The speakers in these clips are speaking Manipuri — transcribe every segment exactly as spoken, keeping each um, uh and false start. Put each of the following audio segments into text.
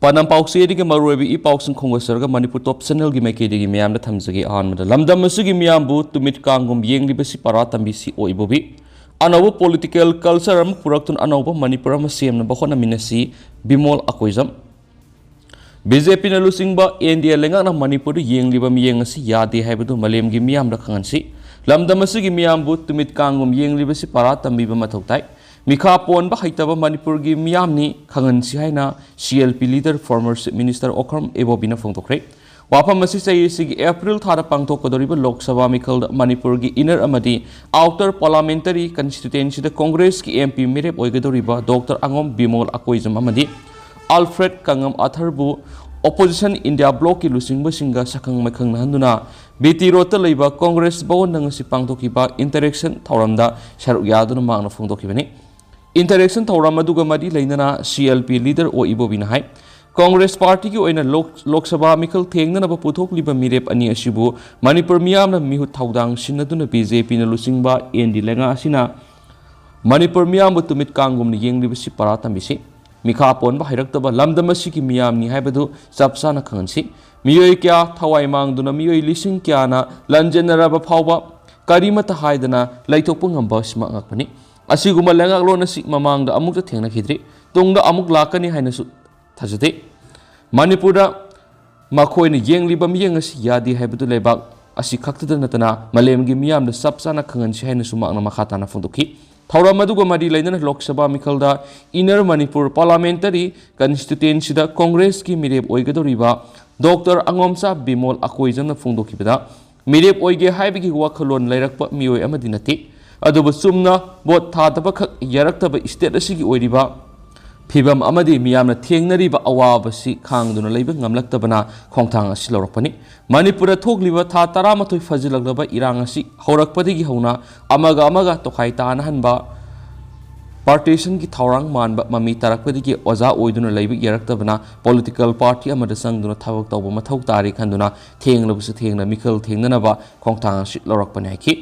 ꯄꯥꯎꯆꯦꯗꯒꯤ ꯃꯔꯨꯑꯣꯏꯕ ꯏ ꯄꯥꯎꯁꯤꯡ ꯈꯣꯝꯒꯠꯆꯔꯒ ꯃꯅꯤꯄꯨꯔ ꯇꯣꯞ ꯆꯦꯅꯦꯜꯒꯤ ꯃꯥꯏꯀꯩꯗꯒꯤ ꯃꯤꯌꯥꯝꯗ ꯊꯝꯖꯒꯦ꯫ ꯑꯍꯥꯟꯕꯗ, ꯂꯝꯗꯝ ꯑꯁꯤꯒꯤ ꯃꯤꯌꯥꯝꯕꯨ ꯇꯨꯃꯤꯠ ꯀꯥꯡꯒꯨꯝ ꯌꯦꯡꯂꯤꯕꯁꯤ ꯄꯔꯥ ꯇꯝꯕꯤꯁꯤ ꯑꯣꯏ ꯏꯕꯣꯕꯤ꯫ ꯑꯅꯧꯕ ꯄꯣꯂꯤꯇꯤꯀꯦꯜ ꯀꯜꯆꯔ ꯑꯃ ꯄꯨꯔꯛꯇꯨꯅ ꯑꯅꯧꯕ ꯃꯅꯤꯄꯨꯔ ꯑꯃ ꯁꯦꯝꯅꯕ ꯍꯣꯠꯅꯃꯤꯟꯅꯁꯤ, ꯕꯤꯃꯣꯜ ꯑꯀꯣꯏꯖꯝ꯫ ꯕꯤ ꯖꯦ ꯄꯤꯅ ꯂꯨꯆꯤꯡꯕ ꯑꯦꯟ ꯗꯤ ꯑꯦ ꯂꯩꯉꯥꯛꯅ ꯃꯅꯤꯄꯨꯔꯗ ꯌꯦꯡꯂꯤꯕ ꯃꯤꯠꯌꯦꯡ ꯑꯁꯤ ꯌꯥꯗꯦ ꯍꯥꯏꯕꯗꯨ ꯃꯥꯂꯦꯝꯒꯤ ꯃꯤꯌꯥꯝꯗ ꯈꯪꯍꯟꯁꯤ꯫ ꯂꯝꯗꯝ ꯑꯁꯤꯒꯤ ꯃꯤꯌꯥꯝꯕꯨ ꯇꯨꯃꯤꯠ ꯀꯥꯡꯒꯨꯝ ꯌꯦꯡꯂꯤꯕꯁꯤ ꯄꯔꯥ ꯇꯝꯕꯤꯕ ꯃꯊꯧ ꯇꯥꯏ꯫ ꯃꯤꯈꯥ ꯄꯣꯟꯕ ꯍꯩꯇꯕ ꯃꯅꯤꯄꯨꯔꯒꯤ ꯃꯤꯌꯥꯝꯅꯤ ꯈꯪꯍꯟꯁꯤ ꯍꯥꯏꯅ C L P leader, former chief minister Okram ꯏꯕꯣꯕꯤꯅ ꯐꯣꯡꯗꯣꯛꯈ꯭ꯔꯦ꯫ ꯋꯥꯐꯝ ꯑꯁꯤ ꯆꯍꯤ ꯑꯁꯤꯒꯤ ꯑꯦꯄ꯭ꯔꯤꯜ ꯊꯥꯗ ꯄꯥꯡꯊꯣꯛꯀꯗꯧꯔꯤꯕ ꯂꯣꯛ ꯁꯚꯥ ꯃꯤꯈꯜꯗ ꯃꯅꯤꯄꯨꯔꯒꯤ ꯏꯟꯅꯔ ꯑꯃꯗꯤ ꯑꯥꯎꯇꯔ ꯄꯥꯔꯂꯥꯃꯦꯟꯇꯔꯤ ꯀꯟꯁꯇꯤꯇ꯭ꯌꯨꯑꯦꯟꯁꯤꯗ ꯀꯣꯡꯒ꯭ꯔꯦꯁꯀꯤ ꯑꯦꯝ ꯄꯤ ꯃꯤꯔꯦꯞ ꯑꯣꯏꯒꯗꯧꯔꯤꯕ ꯗꯣꯛꯇꯔ ꯑꯉꯣꯝ ꯕꯤꯃꯣꯜ ꯑꯀꯣꯏꯖꯝ ꯑꯃꯗꯤ ꯑꯜꯐ꯭ꯔꯦꯗ ꯀꯪꯉꯝ ꯑꯊꯔꯕꯨ ꯑꯣꯄꯣꯖꯤꯁꯟ ꯏꯟꯗꯤꯌꯥ ꯕ꯭ꯂꯣꯛꯀꯤ ꯂꯨꯆꯤꯡꯕꯁꯤꯡꯒ ꯁꯛꯈꯪ ꯃꯥꯏꯈꯪꯅꯍꯟꯗꯨꯅ ꯕꯤ ꯇꯤ ꯔꯣꯗꯇ ꯂꯩꯕ ꯀꯣꯡꯒ꯭ꯔꯦꯁ ꯚꯋꯟꯗ ꯉꯁꯤ ꯄꯥꯡꯊꯣꯛꯈꯤꯕ ꯏꯟꯇꯔꯦꯛꯁꯟ ꯊꯧꯔꯝꯗ ꯁꯔꯨꯛ ꯌꯥꯗꯨꯅ ꯃꯍꯥꯛꯅ ꯐꯣꯡꯗꯣꯛꯈꯤꯕꯅꯤ꯫ ꯏꯟꯇꯔꯦꯛꯁꯟ ꯊꯧꯔꯝ ꯑꯗꯨꯒ ꯃꯔꯤ ꯂꯩꯅꯅ ꯁꯤ ꯑꯦꯜ ꯄꯤ ꯂꯤꯗꯔ ꯑꯣ ꯏꯕꯣꯕꯤꯅ ꯍꯥꯏ, ꯀꯣꯡꯒ꯭ꯔꯦꯁ ꯄꯥꯔꯇꯤꯒꯤ ꯑꯣꯏꯅ ꯂꯣꯛ, ꯂꯣꯛ ꯁꯚꯥ ꯃꯤꯈꯜ ꯊꯦꯡꯅꯅꯕ ꯄꯨꯊꯣꯛꯂꯤꯕ ꯃꯤꯔꯦꯞ ꯑꯅꯤ ꯑꯁꯤꯕꯨ ꯃꯅꯤꯄꯨꯔ ꯃꯤꯌꯥꯝꯅ ꯃꯤꯍꯨꯠ ꯊꯧꯗꯥꯡ ꯁꯤꯟꯅꯗꯨꯅ ꯕꯤ ꯖꯦ ꯄꯤꯅ ꯂꯨꯆꯤꯡꯕ ꯑꯦꯟ ꯗꯤ ꯂꯩꯉꯥꯛ ꯑꯁꯤꯅ ꯃꯅꯤꯄꯨꯔ ꯃꯤꯌꯥꯝꯕꯨ ꯇꯨꯃꯤꯠ ꯀꯥꯡꯒꯨꯝꯅ ꯌꯦꯡꯂꯤꯕꯁꯤ ꯄꯔꯥ ꯇꯝꯕꯤꯁꯤ꯫ ꯃꯤꯈꯥ ꯄꯣꯟꯕ ꯍꯩꯔꯛꯇꯕ ꯂꯝꯗꯝ ꯑꯁꯤꯒꯤ ꯃꯤꯌꯥꯝꯅꯤ ꯍꯥꯏꯕꯗꯨ ꯆꯞ ꯆꯥꯅ ꯈꯪꯍꯟꯁꯤ꯫ ꯃꯤꯑꯣꯏ ꯀꯌꯥ ꯊꯋꯥꯏ ꯃꯥꯡꯗꯨꯅ ꯃꯤꯑꯣꯏ ꯂꯤꯁꯤꯡ ꯀꯌꯥꯅ ꯂꯥꯟꯖꯦꯟꯅꯔꯕ ꯐꯥꯎꯕ ꯀꯔꯤꯃꯠꯇ ꯍꯥꯏꯗꯅ ꯂꯩꯊꯣꯛꯄ ꯉꯝꯕ ꯑꯁꯤꯃꯛ ꯉꯛꯄꯅꯤ꯫ ꯑꯁꯤꯒꯨꯝꯕ ꯂꯩꯉꯥꯛꯂꯣꯟ ꯑꯁꯤ ꯃꯃꯥꯡꯗ ꯑꯃꯨꯛꯇ ꯊꯦꯡꯅꯈꯤꯗ꯭ꯔꯤ, ꯇꯨꯡꯗ ꯑꯃꯨꯛ ꯂꯥꯛꯀꯅꯤ ꯍꯥꯏꯅꯁꯨ ꯊꯥꯖꯗꯦ꯫ ꯃꯅꯤꯄꯨꯔꯗ ꯃꯈꯣꯏꯅ ꯌꯦꯡꯂꯤꯕ ꯃꯤꯠꯌꯦꯡ ꯑꯁꯤ ꯌꯥꯗꯦ ꯍꯥꯏꯕꯗꯨ ꯂꯩꯕꯥꯛ ꯑꯁꯤ ꯈꯛꯇꯗ ꯅꯠꯇꯅ ꯃꯥꯂꯦꯝꯒꯤ ꯃꯤꯌꯥꯝꯗ ꯆꯞ ꯆꯥꯅ ꯈꯪꯍꯟꯁꯤ ꯍꯥꯏꯅꯁꯨ ꯃꯍꯥꯛꯅ ꯃꯈꯥ ꯇꯥꯅ ꯐꯣꯡꯗꯣꯛꯈꯤ꯫ ꯊꯧꯔꯝ ꯑꯗꯨꯒ ꯃꯔꯤ ꯂꯩꯅꯅ ꯂꯣꯛ ꯁꯚꯥ ꯃꯤꯈꯜꯗ ꯏꯟꯅꯔ ꯃꯅꯤꯄꯨꯔ ꯄꯥꯔꯂꯥꯃꯦꯟꯇꯔꯤ ꯀꯟꯁꯇꯤꯇ꯭ꯌꯨꯑꯦꯟꯁꯤꯗ ꯀꯣꯡꯒ꯭ꯔꯦꯁꯀꯤ ꯃꯤꯔꯦꯞ ꯑꯣꯏꯒꯗꯧꯔꯤꯕ ꯗꯣꯛꯇꯔ ꯑꯉꯣꯝꯆꯥ ꯕꯤꯃꯣꯜ ꯑꯀꯣꯏꯖꯝꯅ ꯐꯣꯡꯗꯣꯛꯈꯤꯕꯗ, ꯃꯤꯔꯦꯞ ꯑꯣꯏꯒꯦ ꯍꯥꯏꯕꯒꯤ ꯋꯥꯈꯜꯂꯣꯟ ꯂꯩꯔꯛꯄ ꯃꯤꯑꯣꯏ ꯑꯃꯗꯤ ꯅꯠꯇꯦ, ꯑꯗꯨꯕꯨ ꯆꯨꯝꯅ ꯚꯣꯠ ꯊꯥꯗꯕꯈꯛ ꯌꯥꯔꯛꯇꯕ ꯁ꯭ꯇꯦꯠ ꯑꯁꯤꯒꯤ ꯑꯣꯏꯔꯤꯕ ꯐꯤꯚꯝ ꯑꯃꯗꯤ ꯃꯤꯌꯥꯝꯅ ꯊꯦꯡꯅꯔꯤꯕ ꯑꯋꯥꯕꯁꯤ ꯈꯥꯡꯗꯨꯅ ꯂꯩꯕ ꯉꯝꯂꯛꯇꯕꯅ ꯈꯣꯡꯊꯥꯡ ꯑꯁꯤ ꯂꯧꯔꯛꯄꯅꯤ꯫ ꯃꯅꯤꯄꯨꯔꯗ ꯊꯣꯛꯂꯤꯕ ꯊꯥ ꯇꯔꯥꯃꯥꯊꯣꯏ ꯐꯥꯖꯤꯜꯂꯛꯂꯕ ꯏꯔꯥꯡ ꯑꯁꯤ ꯍꯧꯔꯛꯄꯗꯒꯤ ꯍꯧꯅ ꯑꯃꯒ ꯑꯃꯒ ꯇꯣꯈꯥꯏ ꯇꯥꯅꯍꯟꯕ, ꯄꯥꯔꯇꯤꯁꯟꯒꯤ ꯊꯧꯔꯥꯡ ꯃꯥꯟꯕ ꯃꯃꯤ ꯇꯥꯔꯛꯄꯗꯒꯤ ꯑꯣꯖꯥ ꯑꯣꯏꯗꯨꯅ ꯂꯩꯕ ꯌꯥꯔꯛꯇꯕꯅ ꯄꯣꯂꯤꯇꯤꯀꯦꯜ ꯄꯥꯔꯇꯤ ꯑꯃꯗ ꯆꯪꯗꯨꯅ ꯊꯕꯛ ꯇꯧꯕ ꯃꯊꯧ ꯇꯥꯔꯤ ꯈꯟꯗꯨꯅ ꯊꯦꯡꯂꯕꯁꯨ ꯊꯦꯡꯅ ꯃꯤꯈꯜ ꯊꯦꯡꯅꯅꯕ ꯈꯣꯡꯊꯥꯡ ꯑꯁꯤ ꯂꯧꯔꯛꯄꯅꯤ ꯍꯥꯏꯈꯤ꯫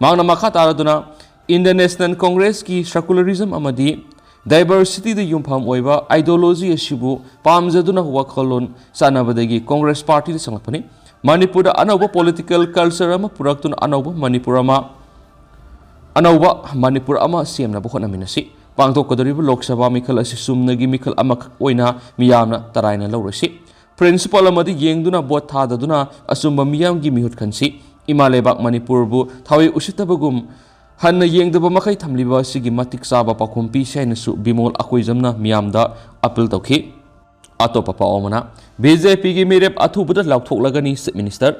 ꯃꯍꯥꯛꯅ ꯃꯈꯥ ꯇꯥꯔꯗꯨꯅ ꯏꯟꯗꯤꯌꯟ ꯅꯦꯁꯅꯦꯜ ꯀꯣꯡꯒ꯭ꯔꯦꯁꯀꯤ ꯁꯦꯀꯨꯂꯔꯤꯖꯝ ꯑꯃꯗꯤ Diversity-ꯗ ꯌꯨꯝꯐꯝ ꯑꯣꯏꯕ ideology ꯑꯁꯤꯕꯨ ꯄꯥꯝꯖꯗꯨꯅ ꯋꯥꯈꯜꯂꯣꯟ ꯆꯥꯟꯅꯕꯗꯒꯤ Congress Party-ꯗ ꯆꯪꯂꯛꯄꯅꯤ꯫ ꯃꯅꯤꯄꯨꯔꯗ ꯑꯅꯧꯕ political culture ꯑꯃ ꯄꯨꯔꯛꯇꯨꯅ ꯑꯅꯧꯕ ꯃꯅꯤꯄꯨꯔ ꯑꯃ, ꯑꯅꯧꯕ ꯃꯅꯤꯄꯨꯔ ꯑꯃ ꯁꯦꯝꯅꯕ ꯍꯣꯠꯅꯃꯤꯟꯅꯁꯤ꯫ ꯄꯥꯡꯊꯣꯛꯀꯗꯧꯔꯤꯕ ꯂꯣꯛ ꯁꯚꯥ ꯃꯤꯈꯜ ꯑꯁꯤ ꯆꯨꯝꯅꯒꯤ ꯃꯤꯈꯜ ꯑꯃꯈꯛ ꯑꯣꯏꯅ ꯃꯤꯌꯥꯝꯅ ꯇꯔꯥꯏꯅ ꯂꯧꯔꯣꯏꯁꯤ꯫ Principle ꯑꯃꯗꯤ ꯌꯦꯡꯗꯨꯅ vote ꯊꯥꯗꯗꯨꯅ ꯑꯆꯨꯝꯕ ꯃꯤꯌꯥꯝꯒꯤ ꯃꯤꯍꯨꯠ ꯈꯟꯁꯤ꯫ ꯏꯃꯥ ꯂꯩꯕꯥꯛ ꯃꯅꯤꯄꯨꯔꯕꯨ ꯊꯋꯥꯏ ꯎꯁꯤꯠꯇꯕꯒꯨꯝ ꯍꯟꯅ ꯌꯦꯡꯗꯕ ꯃꯈꯩ ꯊꯝꯂꯤꯕ ꯑꯁꯤꯒꯤ ꯃꯇꯤꯛ ꯆꯥꯕ ꯄꯥꯎꯈꯨꯝ ꯄꯤꯁꯤ ꯍꯥꯏꯅꯁꯨ ꯕꯤꯃꯣꯜ ꯑꯀꯣꯏꯖꯝꯅ ꯃꯤꯌꯥꯝꯗ appeal ꯇꯧꯈꯤ꯫ ꯑꯇꯣꯞꯄ ꯄꯥꯎ ꯑꯃꯅ, BJP-ꯒꯤ ꯃꯤꯔꯦꯞ ꯑꯊꯨꯕꯗ ꯂꯥꯎꯊꯣꯛꯂꯒꯅꯤ Chief Minister꯫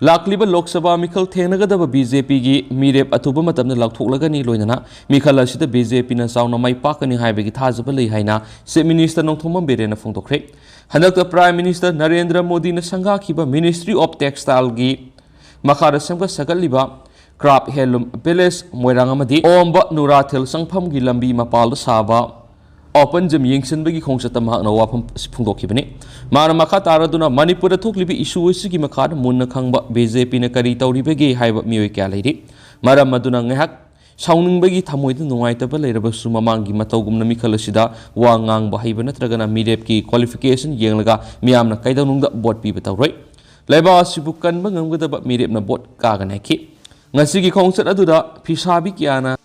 ꯂꯥꯛꯂꯤꯕ ꯂꯣꯛ ꯁꯚꯥ ꯃꯤꯈꯜ ꯊꯦꯡꯅꯒꯗꯕ BJP-ꯒꯤ ꯃꯤꯔꯦꯞ ꯑꯊꯨꯕ ꯃꯇꯝꯗ ꯂꯥꯎꯊꯣꯛꯂꯒꯅꯤ, ꯂꯣꯏꯅꯅ ꯃꯤꯈꯜ ꯑꯁꯤꯗ BJP-ꯅ ꯆꯥꯎꯅ ꯃꯥꯏ ꯄꯥꯛꯀꯅꯤ ꯍꯥꯏꯕꯒꯤ ꯊꯥꯖꯕ ꯂꯩ ꯍꯥꯏꯅ Chief Minister ꯅꯣꯡꯊꯣꯝꯕꯝ ꯕꯤꯔꯦꯟꯅ ꯐꯣꯡꯗꯣꯛꯈ꯭ꯔꯦ꯫ ꯍꯟꯗꯛꯇ Prime Minister ꯅꯔꯦꯟꯗ꯭ꯔ ꯃꯣꯗꯤꯅ ꯁꯪꯒꯥꯈꯤꯕ Ministry of Textile-ꯒꯤ ꯃꯈꯥꯗ ꯁꯦꯝꯒꯠ ꯁꯥꯒꯠꯂꯤꯕ Craft Handloom Village ꯃꯣꯏꯔꯥꯡ ꯑꯃꯗꯤ ꯑꯣꯝꯕ ꯅꯨꯔꯥꯊꯦꯜ ꯆꯪꯐꯝꯒꯤ ꯂꯝꯕꯤ ꯃꯄꯥꯜꯗ ꯁꯥꯕ open gym ꯌꯦꯡꯁꯤꯟꯕꯒꯤ ꯈꯣꯡꯆꯠꯇ ꯃꯍꯥꯛꯅ ꯋꯥꯐꯝ ꯑꯁꯤ ꯐꯣꯡꯗꯣꯛꯈꯤꯕꯅꯤ꯫ ꯃꯥꯅ ꯃꯈꯥ ꯇꯥꯔꯗꯨꯅ ꯃꯅꯤꯄꯨꯔꯗ ꯊꯣꯛꯂꯤꯕ issue ꯑꯁꯤꯒꯤ ꯃꯈꯥꯗ ꯃꯨꯟꯅ ꯈꯪꯕ BJP-ꯅ ꯀꯔꯤ ꯇꯧꯔꯤꯕꯒꯦ ꯍꯥꯏꯕ ꯃꯤꯑꯣꯏ ꯀꯌꯥ ꯂꯩꯔꯤ꯫ ꯃꯔꯝ ꯑꯗꯨꯅ ꯉꯥꯏꯍꯥꯛ ꯁꯥꯎꯅꯤꯡꯕꯒꯤ ꯊꯃꯣꯏꯗ ꯅꯨꯡꯉꯥꯏꯇꯕ ꯂꯩꯔꯕꯁꯨ ꯃꯃꯥꯡꯒꯤ ꯃꯇꯧꯒꯨꯝꯅ ꯃꯤꯈꯜ ꯑꯁꯤꯗ ꯋꯥ ꯉꯥꯡꯕ ꯍꯩꯕ ꯅꯠꯇ꯭ꯔꯒꯅ ꯃꯤꯔꯦꯞꯀꯤ qualification ꯌꯦꯡꯂꯒ ꯃꯤꯌꯥꯝꯅ ꯀꯩꯗꯧꯅꯨꯡꯗ vote ꯄꯤꯕ ꯇꯧꯔꯣꯏ꯫ ꯂꯩꯕꯥꯛ ꯑꯁꯤꯕꯨ ꯀꯟꯕ ꯉꯝꯒꯗꯕ ꯃꯤꯔꯦꯞꯅ vote ꯀꯥꯒꯅꯤ ꯍꯥꯏꯈꯤ꯫ ꯉꯁꯤꯒꯤ ꯈꯣꯡꯆꯠ ꯑꯗꯨꯗ ꯐꯤꯁꯥꯕꯤ ꯀꯌꯥꯅ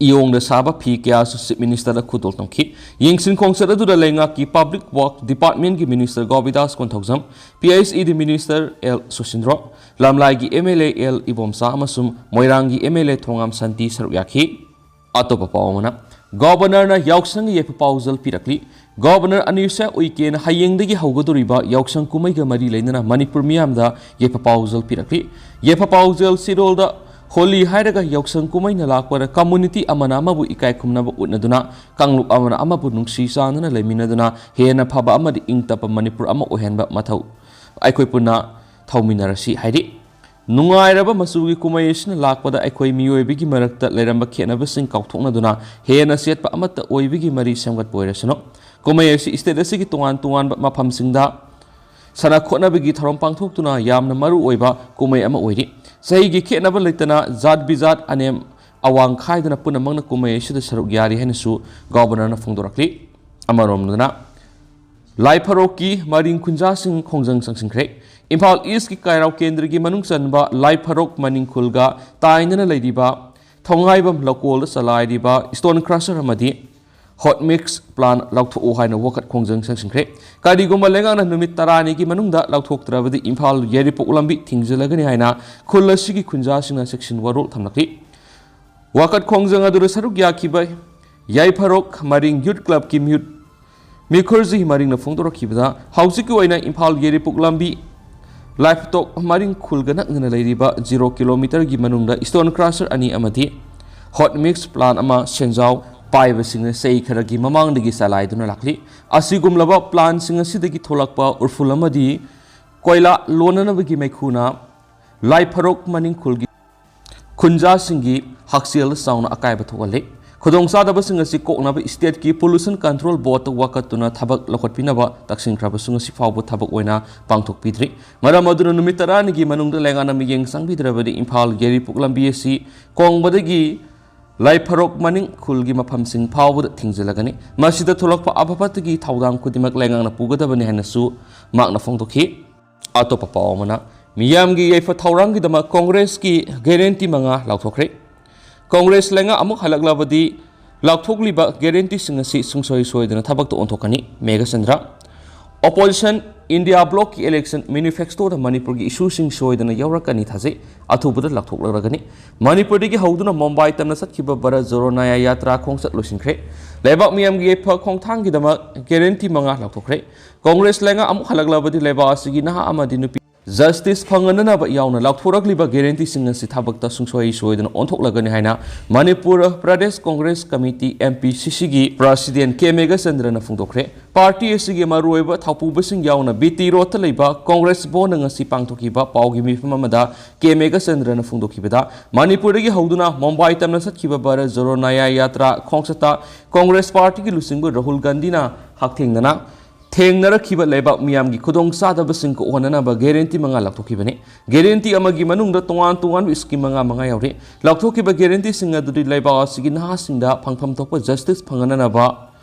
ꯏꯌꯣꯡꯗ ꯁꯥꯕ ꯐꯤ ꯀꯌꯥꯁꯨ Chief Minister-ꯗ ꯈꯨꯗꯣꯜ ꯇꯝꯈꯤ꯫ ꯌꯦꯡꯁꯤꯟ ꯈꯣꯡꯆꯠ ꯑꯗꯨꯗ ꯂꯩꯉꯥꯛꯀꯤ Public Work Department-ꯒꯤ Minister Gobindas Konthoujam, PHED Minister L Susindro, ꯂꯝꯂꯥꯏꯒꯤ MLA ꯑꯦꯜ ꯏꯕꯣꯝꯆꯥ ꯑꯃꯁꯨꯡ ꯃꯣꯏꯔꯥꯡꯒꯤ MLA ꯊꯣꯉꯥꯝ ꯁꯥꯟꯇꯤ ꯁꯔꯨꯛ ꯌꯥꯈꯤ꯫ ꯑꯇꯣꯞꯄ ꯄꯥꯎ ꯑꯃꯅ, Governor-ꯅ ꯌꯥꯎꯁꯪꯒꯤ ꯌꯥꯏꯐ ꯄꯥꯎꯖꯦꯜ ꯄꯤꯔꯛꯂꯤ꯫ Governor ꯑꯅꯤꯁꯥ ꯎꯏꯀꯦꯅ ꯍꯌꯦꯡꯗꯒꯤ ꯍꯧꯒꯗꯧꯔꯤꯕ ꯌꯥꯎꯁꯪ ꯀꯨꯝꯍꯩꯒ ꯃꯔꯤ ꯂꯩꯅꯅ ꯃꯅꯤꯄꯨꯔ ꯃꯤꯌꯥꯝꯗ ꯌꯥꯏꯐ ꯄꯥꯎꯖꯦꯜ ꯄꯤꯔꯛꯂꯤ꯫ ꯌꯥꯏꯐ ꯄꯥꯎꯖꯦꯜ ꯆꯦꯔꯣꯜꯗ ꯍꯣꯂꯤ ꯍꯥꯏꯔꯒ ꯌꯥꯎꯁꯪ ꯀꯨꯝꯍꯩꯅ ꯂꯥꯛꯄꯗ community ꯑꯃꯅ ꯑꯃꯕꯨ ꯏꯀꯥꯏ ꯈꯨꯝꯅꯕ ꯎꯠꯅꯗꯨꯅ ꯀꯥꯡꯂꯨꯞ ꯑꯃꯅ ꯑꯃꯕꯨ ꯅꯨꯡꯁꯤ ꯆꯥꯟꯅꯅ ꯂꯩꯃꯤꯟꯅꯗꯨꯅ ꯍꯦꯟꯅ ꯐꯕ ꯑꯃꯗꯤ ꯏꯪ ꯇꯞꯄ ꯃꯅꯤꯄꯨꯔ ꯑꯃ ꯑꯣꯏꯍꯟꯕ ꯃꯊꯧ ꯑꯩꯈꯣꯏ ꯄꯨꯟꯅ ꯊꯧꯃꯤꯟꯅꯔꯁꯤ ꯍꯥꯏꯔꯤ꯫ ꯅꯨꯡꯉꯥꯏꯔꯕ ꯃꯆꯨꯒꯤ ꯀꯨꯝꯍꯩ ꯑꯁꯤꯅ ꯂꯥꯛꯄꯗ ꯑꯩꯈꯣꯏ ꯃꯤꯑꯣꯏꯕꯒꯤ ꯃꯔꯛꯇ ꯂꯩꯔꯝꯕ ꯈꯦꯠꯅꯕꯁꯤꯡ ꯀꯥꯎꯊꯣꯛꯅꯗꯨꯅ ꯍꯦꯟꯅ ꯆꯦꯠꯄ ꯑꯃꯠꯇ ꯑꯣꯏꯕꯒꯤ ꯃꯔꯤ ꯁꯦꯝꯒꯠꯄ ꯑꯣꯏꯔꯁꯅꯨ꯫ ꯀꯨꯝꯍꯩ ꯑꯁꯤ state ꯑꯁꯤꯒꯤ ꯇꯣꯉꯥꯟ ꯇꯣꯉꯥꯟꯕ ꯃꯐꯝꯁꯤꯡꯗ ꯁꯥꯟꯅ ꯈꯣꯠꯅꯕꯒꯤ ꯊꯧꯔꯝ ꯄꯥꯡꯊꯣꯛꯇꯨꯅ ꯌꯥꯝꯅ ꯃꯔꯨ ꯑꯣꯏꯕ ꯀꯨꯝꯍꯩ ꯑꯃ ꯑꯣꯏꯔꯤ꯫ ꯆꯍꯤꯒꯤ ꯈꯦꯠꯅꯕ ꯂꯩꯇꯅ ꯖꯥꯠ ꯕꯤꯖꯥꯠ ꯑꯅꯦꯝ ꯑꯋꯥꯡ ꯈꯥꯏꯗꯨꯅ ꯄꯨꯝꯅꯃꯛꯅ ꯀꯨꯝꯍꯩ ꯑꯁꯤꯗ ꯁꯔꯨꯛ ꯌꯥꯔꯤ ꯍꯥꯏꯅꯁꯨ ꯒꯣꯕꯔꯅꯔꯅ ꯐꯣꯡꯗꯣꯔꯛꯂꯤ꯫ ꯑꯃꯔꯣꯝꯗꯅ ꯂꯥꯏ ꯐꯔꯣꯛꯀꯤ ꯃꯔꯤꯡ ꯈꯨꯟꯖꯥꯁꯤꯡ ꯈꯣꯡꯖꯪ ꯆꯪꯁꯤꯟꯈ꯭ꯔꯦ꯫ ꯏꯝꯐꯥꯜ ꯏꯁꯀꯤ ꯀꯥꯏꯔꯥꯎ ꯀꯦꯟꯗ꯭ꯔꯒꯤ ꯃꯅꯨꯡ ꯆꯟꯕ ꯂꯥꯏ ꯐꯔꯣꯛ ꯃꯅꯤꯡ ꯈꯨꯜꯒ ꯇꯥꯏꯅꯅ ꯂꯩꯔꯤꯕ ꯊꯣꯡꯉꯥꯏꯕꯝ ꯂꯧꯀꯣꯜꯗ ꯆꯂꯥꯏꯔꯤꯕ ꯏꯁꯇꯣꯟ ꯀ꯭ꯔꯁꯔ ꯑꯃꯗꯤ ꯍꯣꯠ ꯃꯤꯛꯁ ꯄ꯭ꯂꯥꯟ ꯂꯧꯊꯣꯛꯎ ꯍꯥꯏꯅ ꯋꯥꯀꯠ ꯈꯣꯡꯖꯪ ꯆꯪꯁꯤꯟꯈ꯭ꯔꯦ꯫ ꯀꯔꯤꯒꯨꯝꯕ ꯂꯩꯉꯥꯛꯅ ꯅꯨꯃꯤꯠ ꯇꯔꯥꯅꯤꯒꯤ ꯃꯅꯨꯡꯗ ꯂꯧꯊꯣꯛꯇ꯭ꯔꯕꯗꯤ ꯏꯝꯐꯥꯜ ꯌꯥꯏꯔꯤꯄꯣꯛ ꯂꯝꯕꯤ ꯊꯤꯡꯖꯤꯜꯂꯒꯅꯤ ꯍꯥꯏꯅ ꯈꯨꯜ ꯑꯁꯤꯒꯤ ꯈꯨꯟꯖꯥꯁꯤꯡꯅ ꯆꯦꯛꯁꯤꯟ ꯋꯥꯔꯣꯜ ꯊꯝꯂꯛꯂꯤ꯫ ꯋꯥꯀꯠ ꯈꯣꯡꯖꯪ ꯑꯗꯨꯗ ꯁꯔꯨꯛ ꯌꯥꯈꯤꯕ ꯌꯥꯏꯐꯔꯣꯛ ꯃꯔꯤꯡ ꯌꯨꯠ ꯀ꯭ꯂꯕꯀꯤ ꯃꯤꯍꯨꯠ ꯃꯤꯈꯨꯔꯖꯤ ꯃꯔꯤꯡꯅ ꯐꯣꯡꯗꯣꯔꯛꯈꯤꯕꯗ, ꯍꯧꯖꯤꯛꯀꯤ ꯑꯣꯏꯅ ꯏꯝꯐꯥꯜ ꯌꯥꯏꯔꯤꯄꯣꯛ ꯂꯝꯕꯤ ꯂꯥꯏꯐꯇꯣꯛ ꯃꯔꯤꯡ ꯈꯨꯜꯒ ꯅꯛꯅꯅ ꯂꯩꯔꯤꯕ ꯖꯤꯔꯣ ꯀꯤꯂꯣꯃꯤꯇꯔꯒꯤ ꯃꯅꯨꯡꯗ ꯏꯁꯇꯣꯟ ꯀ꯭ꯔꯁꯔ ꯑꯅꯤ ꯑꯃꯗꯤ ꯍꯣꯠ ꯃꯤꯛꯁ ꯄ꯭ꯂꯥꯟ ꯑꯃ ꯁꯦꯟꯖꯥꯎ ꯄꯥꯏꯕꯁꯤꯡꯅ ꯆꯍꯤ ꯈꯔꯒꯤ ꯃꯃꯥꯡꯗꯒꯤ ꯆꯂꯥꯏꯗꯨꯅ ꯂꯥꯛꯂꯤ꯫ ꯑꯁꯤꯒꯨꯝꯂꯕ ꯄ꯭ꯂꯥꯟꯁꯤꯡ ꯑꯁꯤꯗꯒꯤ ꯊꯣꯛꯂꯛꯄ ꯎꯔꯐꯨꯜ ꯑꯃꯗꯤ ꯀꯣꯏꯂꯥ ꯂꯣꯟꯅꯅꯕꯒꯤ ꯃꯩꯈꯨꯅ ꯂꯥꯏꯐꯔꯣꯛ ꯃꯅꯤꯡ ꯈꯨꯜꯒꯤ ꯈꯨꯟꯖꯥꯁꯤꯡꯒꯤ ꯍꯛꯁꯦꯜꯗ ꯆꯥꯎꯅ ꯑꯀꯥꯏꯕ ꯊꯣꯛꯍꯜꯂꯤ꯫ ꯈꯨꯗꯣꯡꯆꯥꯗꯕꯁꯤꯡ ꯑꯁꯤ ꯀꯣꯛꯅꯕ ꯁ꯭ꯇꯦꯠꯀꯤ ꯄꯣꯂꯨꯁꯟ ꯀꯟꯇ꯭ꯔꯣꯜ ꯕꯣꯔꯗꯇ ꯋꯥꯀꯠꯇꯨꯅ ꯊꯕꯛ ꯂꯧꯈꯠꯄꯤꯅꯕ ꯇꯛꯁꯤꯟꯈ꯭ꯔꯕꯁꯨ ꯉꯁꯤ ꯐꯥꯎꯕ ꯊꯕꯛ ꯑꯣꯏꯅ ꯄꯥꯡꯊꯣꯛꯄꯤꯗ꯭ꯔꯤ꯫ ꯃꯔꯝ ꯑꯗꯨꯅ ꯅꯨꯃꯤꯠ ꯇꯔꯥꯅꯤꯒꯤ ꯃꯅꯨꯡꯗ ꯂꯩꯉꯥꯛꯅ ꯃꯤꯠꯌꯦꯡ ꯆꯪꯕꯤꯗ꯭ꯔꯕꯗꯤ ꯏꯝꯐꯥꯜ ꯌꯥꯏꯔꯤꯄꯣꯛ ꯂꯝꯕꯤ ꯑꯁꯤ ꯀꯣꯡꯕꯗꯒꯤ ꯂꯥꯏꯐꯔꯣꯛ ꯃꯅꯤꯡ ꯈꯨꯜꯒꯤ ꯃꯐꯝꯁꯤꯡ ꯐꯥꯎꯕꯗ ꯊꯤꯡꯖꯤꯜꯂꯒꯅꯤ꯫ ꯃꯁꯤꯗ ꯊꯣꯛꯂꯛꯄ ꯑꯐ ꯐꯠꯇꯒꯤ ꯊꯧꯗꯥꯡ ꯈꯨꯗꯤꯡꯃꯛ ꯂꯩꯉꯥꯛꯅ ꯄꯨꯒꯗꯕꯅꯤ ꯍꯥꯏꯅꯁꯨ ꯃꯍꯥꯛꯅ ꯐꯣꯡꯗꯣꯛꯈꯤ꯫ ꯑꯇꯣꯞꯄ ꯄꯥꯎ ꯑꯃꯅ, ꯃꯤꯌꯥꯝꯒꯤ ꯌꯥꯏꯐ ꯊꯧꯔꯥꯡꯒꯤꯗꯃꯛ ꯀꯣꯡꯒ꯭ꯔꯦꯁꯀꯤ ꯒꯦꯔꯦꯟꯇꯤ ꯃꯉꯥ ꯂꯥꯎꯊꯣꯛꯈ꯭ꯔꯦ꯫ ꯀꯣꯡꯒ꯭ꯔꯦꯁ ꯂꯩꯉꯥꯛ ꯑꯃꯨꯛ ꯍꯜꯂꯛꯂꯕꯗꯤ ꯂꯥꯎꯊꯣꯛꯂꯤꯕ ꯒꯦꯔꯦꯟꯇꯤꯁꯤꯡ ꯑꯁꯤ ꯁꯨꯡꯁꯣꯏ ꯁꯣꯏꯗꯅ ꯊꯕꯛꯇ ꯑꯣꯟꯊꯣꯛꯀꯅꯤ꯫ ꯃꯦꯘꯆꯟꯗ꯭ꯔ꯫ ꯑꯣꯄꯣꯖꯤꯁꯟ ꯏꯟꯗꯤꯌꯥ ꯕ꯭ꯂꯣꯛꯀꯤ ꯏꯂꯦꯛꯁꯟ ꯃꯦꯅꯤꯐꯦꯁꯇꯣꯗ ꯃꯅꯤꯄꯨꯔꯒꯤ ꯏꯁꯨꯁꯤꯡ ꯁꯣꯏꯗꯅ ꯌꯥꯎꯔꯛꯀꯅꯤ ꯊꯥꯖꯩ꯫ ꯑꯊꯨꯕꯗ ꯂꯥꯎꯊꯣꯛꯂꯔꯒꯅꯤ꯫ ꯃꯅꯤꯄꯨꯔꯗꯒꯤ ꯍꯧꯗꯨꯅ ꯃꯨꯝꯕꯥꯏ ꯇꯝꯅ ꯆꯠꯈꯤꯕ ꯚꯥꯔꯠ ꯖꯣꯔꯣ ꯅꯌꯥ ꯌꯥꯇ꯭ꯔꯥ ꯈꯣꯡꯆꯠ ꯂꯣꯏꯁꯤꯟꯈ꯭ꯔꯦ꯫ ꯂꯩꯕꯥꯛ ꯃꯤꯌꯥꯝꯒꯤ ꯌꯥꯏꯐ ꯈꯣꯡꯊꯥꯡꯒꯤꯗꯃꯛ ꯒꯦꯔꯦꯟꯇꯤ ꯃꯉꯥ ꯂꯥꯎꯊꯣꯛꯈ꯭ꯔꯦ꯫ ꯀꯣꯡꯒ꯭ꯔꯦꯁ ꯂꯩꯉꯥꯛ ꯑꯃꯨꯛ ꯍꯜꯂꯛꯂꯕꯗꯤ ꯂꯩꯕꯥꯛ ꯑꯁꯤꯒꯤ ꯅꯍꯥ ꯑꯃꯗꯤ ꯅꯨꯄꯤ ꯖꯁꯇꯤꯁ ꯐꯪꯍꯟꯅꯅꯕ ꯌꯥꯎꯅ ꯂꯥꯎꯊꯣꯔꯛꯂꯤꯕ ꯒꯦꯔꯦꯟꯇꯤꯁꯤꯡ ꯑꯁꯤ ꯊꯕꯛꯇ ꯁꯨꯡꯁꯣꯏ ꯁꯣꯏꯗꯅ ꯑꯣꯟꯊꯣꯛꯂꯒꯅꯤ ꯍꯥꯏꯅ Manipur Pradesh Congress committee, M P ꯁꯤ ꯁꯤꯒꯤ ꯄ꯭ꯔꯁꯤꯗꯦꯟ ꯀꯦ ꯃꯦꯘꯆꯟꯗ꯭ꯔꯅ ꯐꯣꯡꯗꯣꯛꯈ꯭ꯔꯦ꯫ ꯄꯥꯔꯇꯤ ꯑꯁꯤꯒꯤ ꯃꯔꯨꯑꯣꯏꯕ ꯊꯧꯄꯨꯕꯁꯤꯡ ꯌꯥꯎꯅ ꯕꯤ ꯇꯤ ꯔꯣꯗꯇ ꯂꯩꯕ ꯀꯣꯡꯒ꯭ꯔꯦꯁ ꯚꯣꯟꯅ ꯉꯁꯤ ꯄꯥꯡꯊꯣꯛꯈꯤꯕ ꯄꯥꯎꯒꯤ ꯃꯤꯐꯝ ꯑꯃꯗ ꯀꯦ ꯃꯦꯘꯆꯟꯗ꯭ꯔꯅ ꯐꯣꯡꯗꯣꯛꯈꯤꯕꯗ, ꯃꯅꯤꯄꯨꯔꯗꯒꯤ ꯍꯧꯗꯨꯅ ꯃꯨꯝꯕꯥꯏ ꯇꯝꯅ ꯆꯠꯈꯤꯕ ꯚꯥꯔꯠ ꯖꯣꯔꯣ ꯅꯌꯥ ꯌꯥꯇ꯭ꯔꯥ ꯈꯣꯡꯆꯠꯇ ꯀꯣꯡꯒ꯭ꯔꯦꯁ ꯄꯥꯔꯇꯤꯒꯤ ꯂꯨꯆꯤꯡꯕ ꯔꯥꯍꯨꯜ ꯒꯥꯟꯙꯤꯅ ꯍꯛꯊꯦꯡꯅꯅ ꯊꯦꯡꯅꯔꯛꯈꯤꯕ ꯂꯩꯕꯥꯛ ꯃꯤꯌꯥꯝꯒꯤ ꯈꯨꯗꯣꯡꯆꯥꯗꯕꯁꯤꯡ ꯀꯣꯛꯍꯟꯅꯅꯕ ꯒꯦꯔꯦꯟꯇꯤ ꯃꯉꯥ ꯂꯥꯎꯊꯣꯛꯈꯤꯕꯅꯤ꯫ ꯒꯦꯔꯦꯟꯇꯤ ꯑꯃꯒꯤ ꯃꯅꯨꯡꯗ ꯇꯣꯉꯥꯟ ꯇꯣꯉꯥꯟꯕ ꯁ꯭ꯀꯤꯝ ꯃꯉꯥ ꯃꯉꯥ ꯌꯥꯎꯔꯤ꯫ ꯂꯥꯎꯊꯣꯛꯈꯤꯕ ꯒꯦꯔꯦꯟꯇꯤꯁꯤꯡ ꯑꯗꯨꯗꯤ ꯂꯩꯕꯥꯛ ꯑꯁꯤꯒꯤ ꯅꯍꯥꯁꯤꯡꯗ ꯐꯪꯐꯝ ꯊꯣꯛꯄ ꯖꯁꯇꯤꯁ ꯐꯪꯍꯟꯅꯅꯕ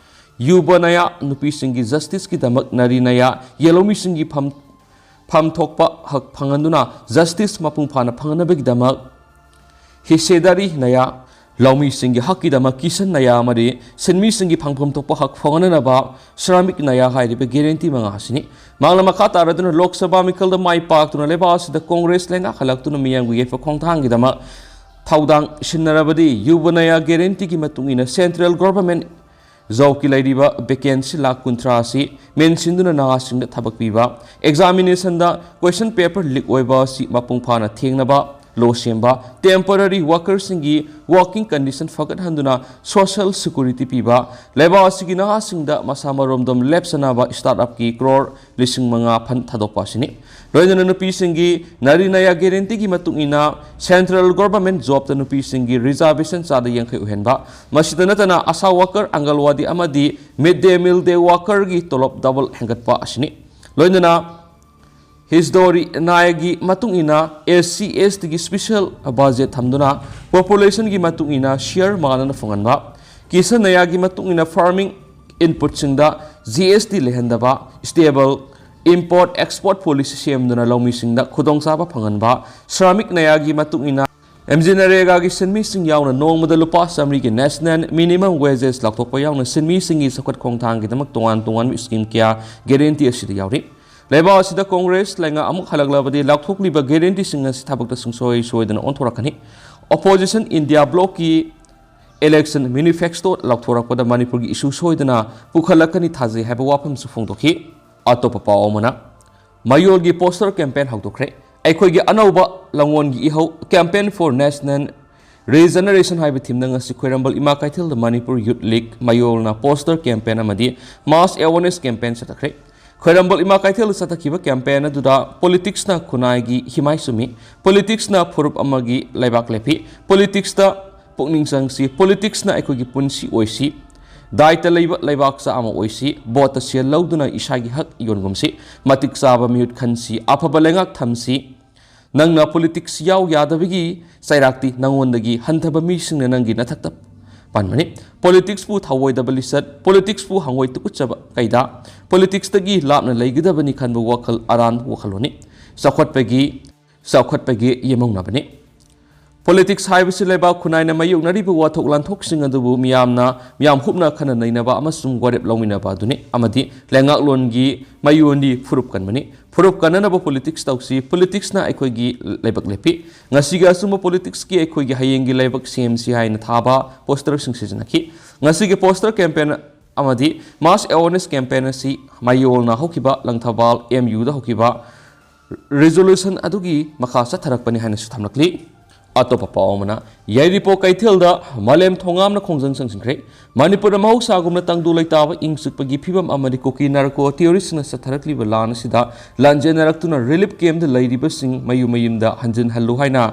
ꯌꯨꯕ ꯅꯌꯥ, ꯅꯨꯄꯤꯁꯤꯡꯒꯤ ꯖꯁꯇꯤꯁꯀꯤꯗꯃꯛ ꯅꯥꯔꯤ ꯅꯌꯥ, ꯌꯦꯜꯍꯧꯃꯤꯁꯤꯡꯒꯤ ꯐꯝ ꯐꯝ ꯊꯣꯛꯄ ꯍꯛ ꯐꯪꯍꯟꯗꯨꯅ ꯖꯁꯇꯤꯁ ꯃꯄꯨꯡ ꯐꯥꯅ ꯐꯪꯍꯟꯅꯕꯒꯤꯗꯃꯛ ꯍꯤꯁꯦꯗꯥꯔꯤ ꯅꯌꯥ, ꯂꯧꯃꯤꯁꯤꯡꯒꯤ ꯍꯛꯀꯤꯗꯃꯛ ꯀꯤꯁꯟ ꯅꯌꯥ ꯑꯃꯗꯤ ꯁꯤꯟꯃꯤꯁꯤꯡꯒꯤ ꯐꯪꯐꯝ ꯊꯣꯛꯄ ꯍꯛ ꯐꯪꯍꯟꯅꯅꯕ ꯁ꯭ꯔꯥꯃꯤꯛ ꯅꯌꯥ ꯍꯥꯏꯔꯤꯕ ꯒꯦꯔꯦꯟꯇꯤ ꯃꯉꯥ ꯑꯁꯤꯅꯤ꯫ ꯃꯍꯥꯛꯅ ꯃꯈꯥ ꯇꯥꯔꯗꯨꯅ ꯂꯣꯛ ꯁꯚꯥ ꯃꯤꯈꯜꯗ ꯃꯥꯏ ꯄꯥꯛꯇꯨꯅ ꯂꯩꯕꯥꯛ ꯑꯁꯤꯗ ꯀꯣꯡꯒ꯭ꯔꯦꯁ ꯂꯩꯉꯥꯛ ꯍꯜꯂꯛꯇꯨꯅ ꯃꯤꯌꯥꯝꯒꯤ ꯌꯥꯏꯐ ꯈꯣꯡꯊꯥꯡꯒꯤꯗꯃꯛ ꯊꯧꯗꯥꯡ ꯁꯤꯟꯅꯔꯕꯗꯤ ꯌꯨꯕ ꯅꯌꯥ ꯒꯦꯔꯦꯟꯇꯤꯒꯤ ꯃꯇꯨꯡ ꯏꯟꯅ ꯁꯦꯟꯇ꯭ꯔꯦꯜ ꯒꯣꯚꯔꯟꯃꯦꯟꯠ ꯖꯣꯕꯀꯤ ꯂꯩꯔꯤꯕ ꯚꯦꯀꯦꯟꯁꯤ ꯂꯥꯈ ꯀꯨꯟꯊ꯭ꯔꯥ ꯑꯁꯤ ꯃꯦꯟꯁꯤꯟꯗꯨꯅ ꯅꯍꯥꯁꯤꯡꯗ ꯊꯕꯛ ꯄꯤꯕ, ꯑꯦꯛꯖꯥꯃꯤꯅꯦꯁꯟꯗ ꯀ꯭ꯋꯦꯁꯟ ꯄꯦꯄꯔ ꯂꯤꯛ ꯑꯣꯏꯕ ꯑꯁꯤ ꯃꯄꯨꯡ ꯐꯥꯅ ꯊꯦꯡꯅꯕ ꯂꯣ ꯁꯦꯝꯕ, temporary ꯋꯥꯀꯔꯁꯤꯡꯒꯤ working condition ꯐꯒꯠꯍꯟꯗꯨꯅ social security ꯄꯤꯕ, ꯂꯩꯕꯥꯛ ꯑꯁꯤꯒꯤ ꯅꯍꯥꯁꯤꯡꯗ ꯃꯁꯥ ꯃꯔꯣꯝꯗꯣꯝ ꯂꯦꯞꯆꯅꯕ ꯁ꯭ꯇꯥꯔꯠ ꯑꯞꯀꯤ ꯀ꯭ꯔꯣꯔ ꯂꯤꯁꯤꯡ ꯃꯉꯥ ꯐꯟ ꯊꯥꯗꯣꯛꯄ ꯑꯁꯤꯅꯤ꯫ ꯂꯣꯏꯅꯅ ꯅꯨꯄꯤꯁꯤꯡꯒꯤ ꯅꯥꯔꯤ ꯅꯌꯥ ꯒꯦꯔꯦꯟꯇꯤꯒꯤ ꯃꯇꯨꯡ ꯏꯟꯅ ꯁꯦꯟꯇ꯭ꯔꯦꯜ ꯒꯣꯚꯔꯟꯃꯦꯟꯠ ꯖꯣꯕꯇ ꯅꯨꯄꯤꯁꯤꯡꯒꯤ ꯔꯤꯖꯥꯔꯕꯦꯁꯟ ꯆꯥꯗ ꯌꯥꯡꯈꯩ ꯑꯣꯏꯍꯟꯕ, ꯃꯁꯤꯗ ꯅꯠꯇꯅ ꯑꯁꯥ ꯋꯥꯀꯔ, ꯑꯪꯒꯜꯋꯥꯗꯤ ꯑꯃꯗꯤ ꯃꯤꯗ ꯗꯦ ꯃꯤꯜ ꯗꯦ ꯋꯥꯀꯔꯒꯤ ꯇꯣꯂꯣꯞ ꯗꯕꯜ ꯍꯦꯟꯒꯠꯄ ꯑꯁꯤꯅꯤ꯫ ꯂꯣꯏꯅꯅ ꯍꯤꯁꯗꯣꯔꯤ ꯅꯥꯌꯒꯤ ꯃꯇꯨꯡ ꯏꯟꯅ ꯑꯦꯁ ꯁꯤ ꯑꯦꯁ ꯇꯤꯒꯤ ꯁ꯭ꯄꯦꯁꯤꯌꯦꯜ ꯕꯖꯦꯠ ꯊꯝꯗꯨꯅ ꯄꯣꯄꯨꯂꯦꯁꯟꯒꯤ ꯃꯇꯨꯡ ꯏꯟꯅ ꯁꯤꯌꯔ ꯃꯥꯟꯅꯅ ꯐꯪꯍꯟꯕ, ꯀꯤꯁꯟ ꯅꯌꯥꯒꯤ ꯃꯇꯨꯡ ꯏꯟꯅ ꯐꯥꯔꯃꯤꯡ ꯏꯟꯄꯨꯠꯁꯤꯡꯗ ꯖꯤ ꯑꯦꯁ ꯇꯤ ꯂꯩꯍꯟꯗꯕ, ꯁ꯭ꯇꯦꯕꯜ ꯏꯝꯄꯣꯔꯠ ꯑꯦꯛꯁꯄꯣꯔꯠ ꯄꯣꯂꯤꯁꯤ ꯁꯦꯝꯗꯨꯅ ꯂꯧꯃꯤꯁꯤꯡꯗ ꯈꯨꯗꯣꯡꯆꯥꯕ ꯐꯪꯍꯟꯕ, ꯁ꯭ꯔꯥꯃꯤꯛ ꯅꯌꯥꯒꯤ ꯃꯇꯨꯡ ꯏꯟꯅ ꯑꯦꯝ ꯖꯤ ꯅꯔꯦꯒꯥꯒꯤ ꯁꯤꯟꯃꯤꯁꯤꯡ ꯌꯥꯎꯅ ꯅꯣꯡꯃꯗ ꯂꯨꯄꯥ ꯆꯥꯃꯔꯤꯒꯤ ꯅꯦꯁꯅꯦꯜ ꯃꯤꯅꯤꯃꯝ ꯋꯦꯖꯦꯁ ꯂꯥꯎꯊꯣꯛꯄ ꯌꯥꯎꯅ ꯁꯤꯟꯃꯤꯁꯤꯡꯒꯤ ꯆꯥꯎꯈꯠ ꯈꯣꯡꯊꯥꯡꯒꯤꯗꯃꯛ ꯇꯣꯉꯥꯟ ꯇꯣꯉꯥꯟꯕ ꯁ꯭ꯀꯤꯝ ꯀꯌꯥ ꯒꯦꯔꯦꯟꯇꯤ ꯑꯁꯤꯗ ꯌꯥꯎꯔꯤ꯫ ꯂꯩꯕꯥꯛ ꯑꯁꯤꯗ ꯀꯣꯡꯒ꯭ꯔꯦꯁ ꯂꯩꯉꯥꯛ ꯑꯃꯨꯛ ꯍꯜꯂꯛꯂꯕꯗꯤ ꯂꯥꯎꯊꯣꯛꯂꯤꯕ ꯒꯦꯔꯦꯟꯇꯤꯁꯤꯡ ꯑꯁꯤ ꯊꯕꯛꯇ ꯁꯨꯡꯁꯣꯏ ꯁꯣꯏꯗꯅ ꯑꯣꯟꯊꯣꯔꯛꯀꯅꯤ꯫ ꯑꯣꯄꯣꯖꯤꯁꯟ ꯏꯟꯗꯤꯌꯥ ꯕ꯭ꯂꯣꯛꯀꯤ ꯏꯂꯦꯛꯁꯟ ꯃꯦꯅꯤꯐꯦꯁꯇꯣ ꯂꯥꯎꯊꯣꯔꯛꯄꯗ ꯃꯅꯤꯄꯨꯔꯒꯤ ꯏꯁꯨ ꯁꯣꯏꯗꯅ ꯄꯨꯈꯠꯂꯛꯀꯅꯤ ꯊꯥꯖꯩ ꯍꯥꯏꯕ ꯋꯥꯐꯝꯁꯨ ꯐꯣꯡꯗꯣꯛꯈꯤ꯫ ꯑꯇꯣꯞꯄ ꯄꯥꯎ ꯑꯃꯅ, ꯃꯌꯣꯜꯒꯤ ꯄꯣꯁꯇꯔ ꯀꯦꯝꯄꯦꯟ ꯍꯧꯗꯣꯛꯈ꯭ꯔꯦ꯫ ꯑꯩꯈꯣꯏꯒꯤ ꯑꯅꯧꯕ ꯂꯥꯡꯑꯣꯟꯒꯤ ꯏꯍꯧ, ꯀꯦꯝꯄꯦꯟ ꯐꯣꯔ ꯅꯦꯁꯅꯦꯜ ꯔꯤꯖꯅꯔꯦꯁꯟ ꯍꯥꯏꯕ ꯊꯤꯝꯗ ꯉꯁꯤ ꯈ꯭ꯋꯥꯏꯔꯝꯕꯟ ꯏꯃꯥ ꯀꯩꯊꯦꯜꯗ ꯃꯅꯤꯄꯨꯔ ꯌꯨꯠ ꯂꯤꯒ ꯃꯌꯣꯜꯅ ꯄꯣꯁꯇꯔ ꯀꯦꯝꯄꯦꯟ ꯑꯃꯗꯤ ꯃꯥꯁ ꯑꯦꯋꯥꯔꯅꯦꯁ ꯀꯦꯝꯄꯦꯟ ꯆꯠꯊꯈ꯭ꯔꯦ꯫ ꯈ꯭ꯋꯥꯏꯔꯝꯕꯟ ꯏꯃꯥ ꯀꯩꯊꯦꯜꯗ ꯆꯠꯊꯈꯤꯕ ꯀꯦꯝꯄꯦꯟ ꯑꯗꯨꯗ ꯄꯣꯂꯤꯇꯤꯛꯁꯅ ꯈꯨꯟꯅꯥꯏꯒꯤ ꯍꯤꯃꯥꯏ ꯆꯨꯝꯃꯤ, ꯄꯣꯂꯤꯇꯤꯛꯁꯅ ꯐꯨꯔꯨꯞ ꯑꯃꯒꯤ ꯂꯩꯕꯥꯛ ꯂꯦꯞꯄꯤ, ꯄꯣꯂꯤꯇꯤꯛꯁꯇ ꯄꯨꯛꯅꯤꯡ ꯆꯪꯁꯤ, ꯄꯣꯂꯤꯇꯤꯛꯁꯅ ꯑꯩꯈꯣꯏꯒꯤ ꯄꯨꯟꯁꯤ ꯑꯣꯏꯁꯤ, ꯗꯥꯏꯇ ꯂꯩꯕ ꯂꯩꯕꯥꯛꯆꯥ ꯑꯃ ꯑꯣꯏꯁꯤ꯫ ꯚꯣꯠꯇ ꯁꯦꯜ ꯂꯧꯗꯨꯅ ꯏꯁꯥꯒꯤ ꯍꯛ ꯌꯣꯟꯒꯨꯝꯁꯤ꯫ ꯃꯇꯤꯛ ꯆꯥꯕ ꯃꯤꯍꯨꯠ ꯈꯟꯁꯤ꯫ ꯑꯐꯕ ꯂꯩꯉꯥꯛ ꯊꯝꯁꯤ꯫ ꯅꯪꯅ ꯄꯣꯂꯤꯇꯤꯛꯁ ꯌꯥꯎ ꯌꯥꯗꯕꯒꯤ ꯆꯩꯔꯥꯛꯇꯤ ꯅꯪꯉꯣꯟꯗꯒꯤ ꯍꯟꯊꯕ ꯃꯤꯁꯤꯡꯅ ꯅꯪꯒꯤ ꯅꯊꯛꯇ ꯄꯥꯟꯕꯅꯤ꯫ ꯄꯣꯂꯤꯇꯤꯛꯁꯄꯨ ꯊꯧꯑꯣꯏꯗꯕ ꯂꯤꯆꯠ, ꯄꯣꯂꯤꯇꯤꯛꯁꯄꯨ ꯍꯪꯒꯣꯏ ꯇꯨꯀꯠꯆꯕ ꯀꯩꯗ, ꯄꯣꯂꯤꯇꯤꯛꯁꯇꯒꯤ ꯂꯥꯞꯅ ꯂꯩꯒꯗꯕꯅꯤ ꯈꯟꯕ ꯋꯥꯈꯜ ꯑꯔꯥꯟꯕ ꯋꯥꯈꯜꯂꯣꯟꯅꯤ꯫ ꯆꯥꯎꯈꯠꯄꯒꯤ, ꯆꯥꯎꯈꯠꯄꯒꯤ ꯌꯦꯃꯧꯅꯕꯅꯤ꯫ ꯄꯣꯂꯤꯇꯤꯛꯁ ꯍꯥꯏꯕꯁꯤ ꯂꯩꯕꯥꯛ ꯈꯨꯟꯅꯥꯏꯅ ꯃꯥꯌꯣꯛꯅꯔꯤꯕ ꯋꯥꯊꯣꯛ ꯂꯥꯟꯊꯣꯛꯁꯤꯡ ꯑꯗꯨꯕꯨ ꯃꯤꯌꯥꯝꯅ, ꯃꯤꯌꯥꯝ ꯍꯨꯞꯅ ꯈꯟꯅ ꯅꯩꯅꯕ ꯑꯃꯁꯨꯡ ꯋꯥꯔꯦꯞ ꯂꯧꯃꯤꯟꯅꯕ ꯑꯗꯨꯅꯤ, ꯑꯃꯗꯤ ꯂꯩꯉꯥꯛꯂꯣꯟꯒꯤ ꯃꯌꯣꯟꯗꯤ ꯐꯨꯔꯨꯞ ꯀꯟꯕꯅꯤ꯫ ꯐꯨꯔꯨꯞ ꯀꯟꯅꯅꯕ ꯄꯣꯂꯤꯇꯤꯛꯁ ꯇꯧꯁꯤ꯫ ꯄꯣꯂꯤꯇꯤꯛꯁꯅ ꯑꯩꯈꯣꯏꯒꯤ ꯂꯩꯕꯥꯛ ꯂꯦꯞꯄꯤ꯫ ꯉꯁꯤꯒꯤ ꯑꯆꯨꯝꯕ ꯄꯣꯂꯤꯇꯤꯛꯁꯀꯤ ꯑꯩꯈꯣꯏꯒꯤ ꯍꯌꯦꯡꯒꯤ ꯂꯩꯕꯥꯛ ꯁꯦꯝꯁꯤ ꯍꯥꯏꯅ ꯊꯥꯕ ꯄꯣꯁꯇꯔꯁꯤꯡ ꯁꯤꯖꯤꯟꯅꯈꯤ꯫ ꯉꯁꯤꯒꯤ ꯄꯣꯁꯇꯔ ꯀꯦꯝꯄꯦꯟ ꯑꯃꯗꯤ ꯃꯥꯁ ꯑꯦꯋꯥꯔꯅꯦꯁ ꯀꯦꯝꯄꯦꯟ ꯑꯁꯤ ꯃꯌꯣꯜꯅ ꯍꯧꯈꯤꯕ ꯂꯪꯊꯕꯥꯜ ꯑꯦꯝ ꯌꯨꯗ ꯍꯧꯈꯤꯕ ꯔꯤꯖꯣꯂꯨꯁꯟ ꯑꯗꯨꯒꯤ ꯃꯈꯥ ꯆꯠꯊꯔꯛꯄꯅꯤ ꯍꯥꯏꯅꯁꯨ ꯊꯝꯂꯛꯂꯤ꯫ ꯑꯇꯣꯞꯄ ꯄꯥꯎ ꯑꯃꯅ, ꯌꯥꯏꯔꯤꯄꯣꯛ ꯀꯩꯊꯦꯜꯗ ꯃꯥꯂꯦꯝ ꯊꯣꯉꯥꯝꯅ ꯈꯣꯡꯖꯪ ꯆꯪꯁꯤꯟꯈ꯭ꯔꯦ꯫ ꯃꯅꯤꯄꯨꯔꯗ ꯃꯍꯧꯁꯥꯒꯨꯝꯅ ꯇꯪꯗꯨ ꯂꯩꯇꯥꯕ ꯏꯪ ꯆꯤꯛꯄꯒꯤ ꯐꯤꯕꯝ ꯑꯃꯗꯤ ꯀꯨꯀꯤ ꯅꯥꯔꯀꯣ ꯇꯦꯔꯣꯔꯤꯁꯁꯤꯡꯅ ꯆꯠꯊꯔꯛꯂꯤꯕ ꯂꯥꯟ ꯑꯁꯤꯗ ꯂꯥꯟꯖꯦꯟꯅꯔꯛꯇꯨꯅ ꯔꯤꯂꯤꯐ ꯀꯦꯝꯞꯇ ꯂꯩꯔꯤꯕꯁꯤꯡ ꯃꯌꯨꯝ ꯃꯌꯨꯝꯗ ꯍꯟꯖꯤꯟꯍꯜꯂꯨ ꯍꯥꯏꯅ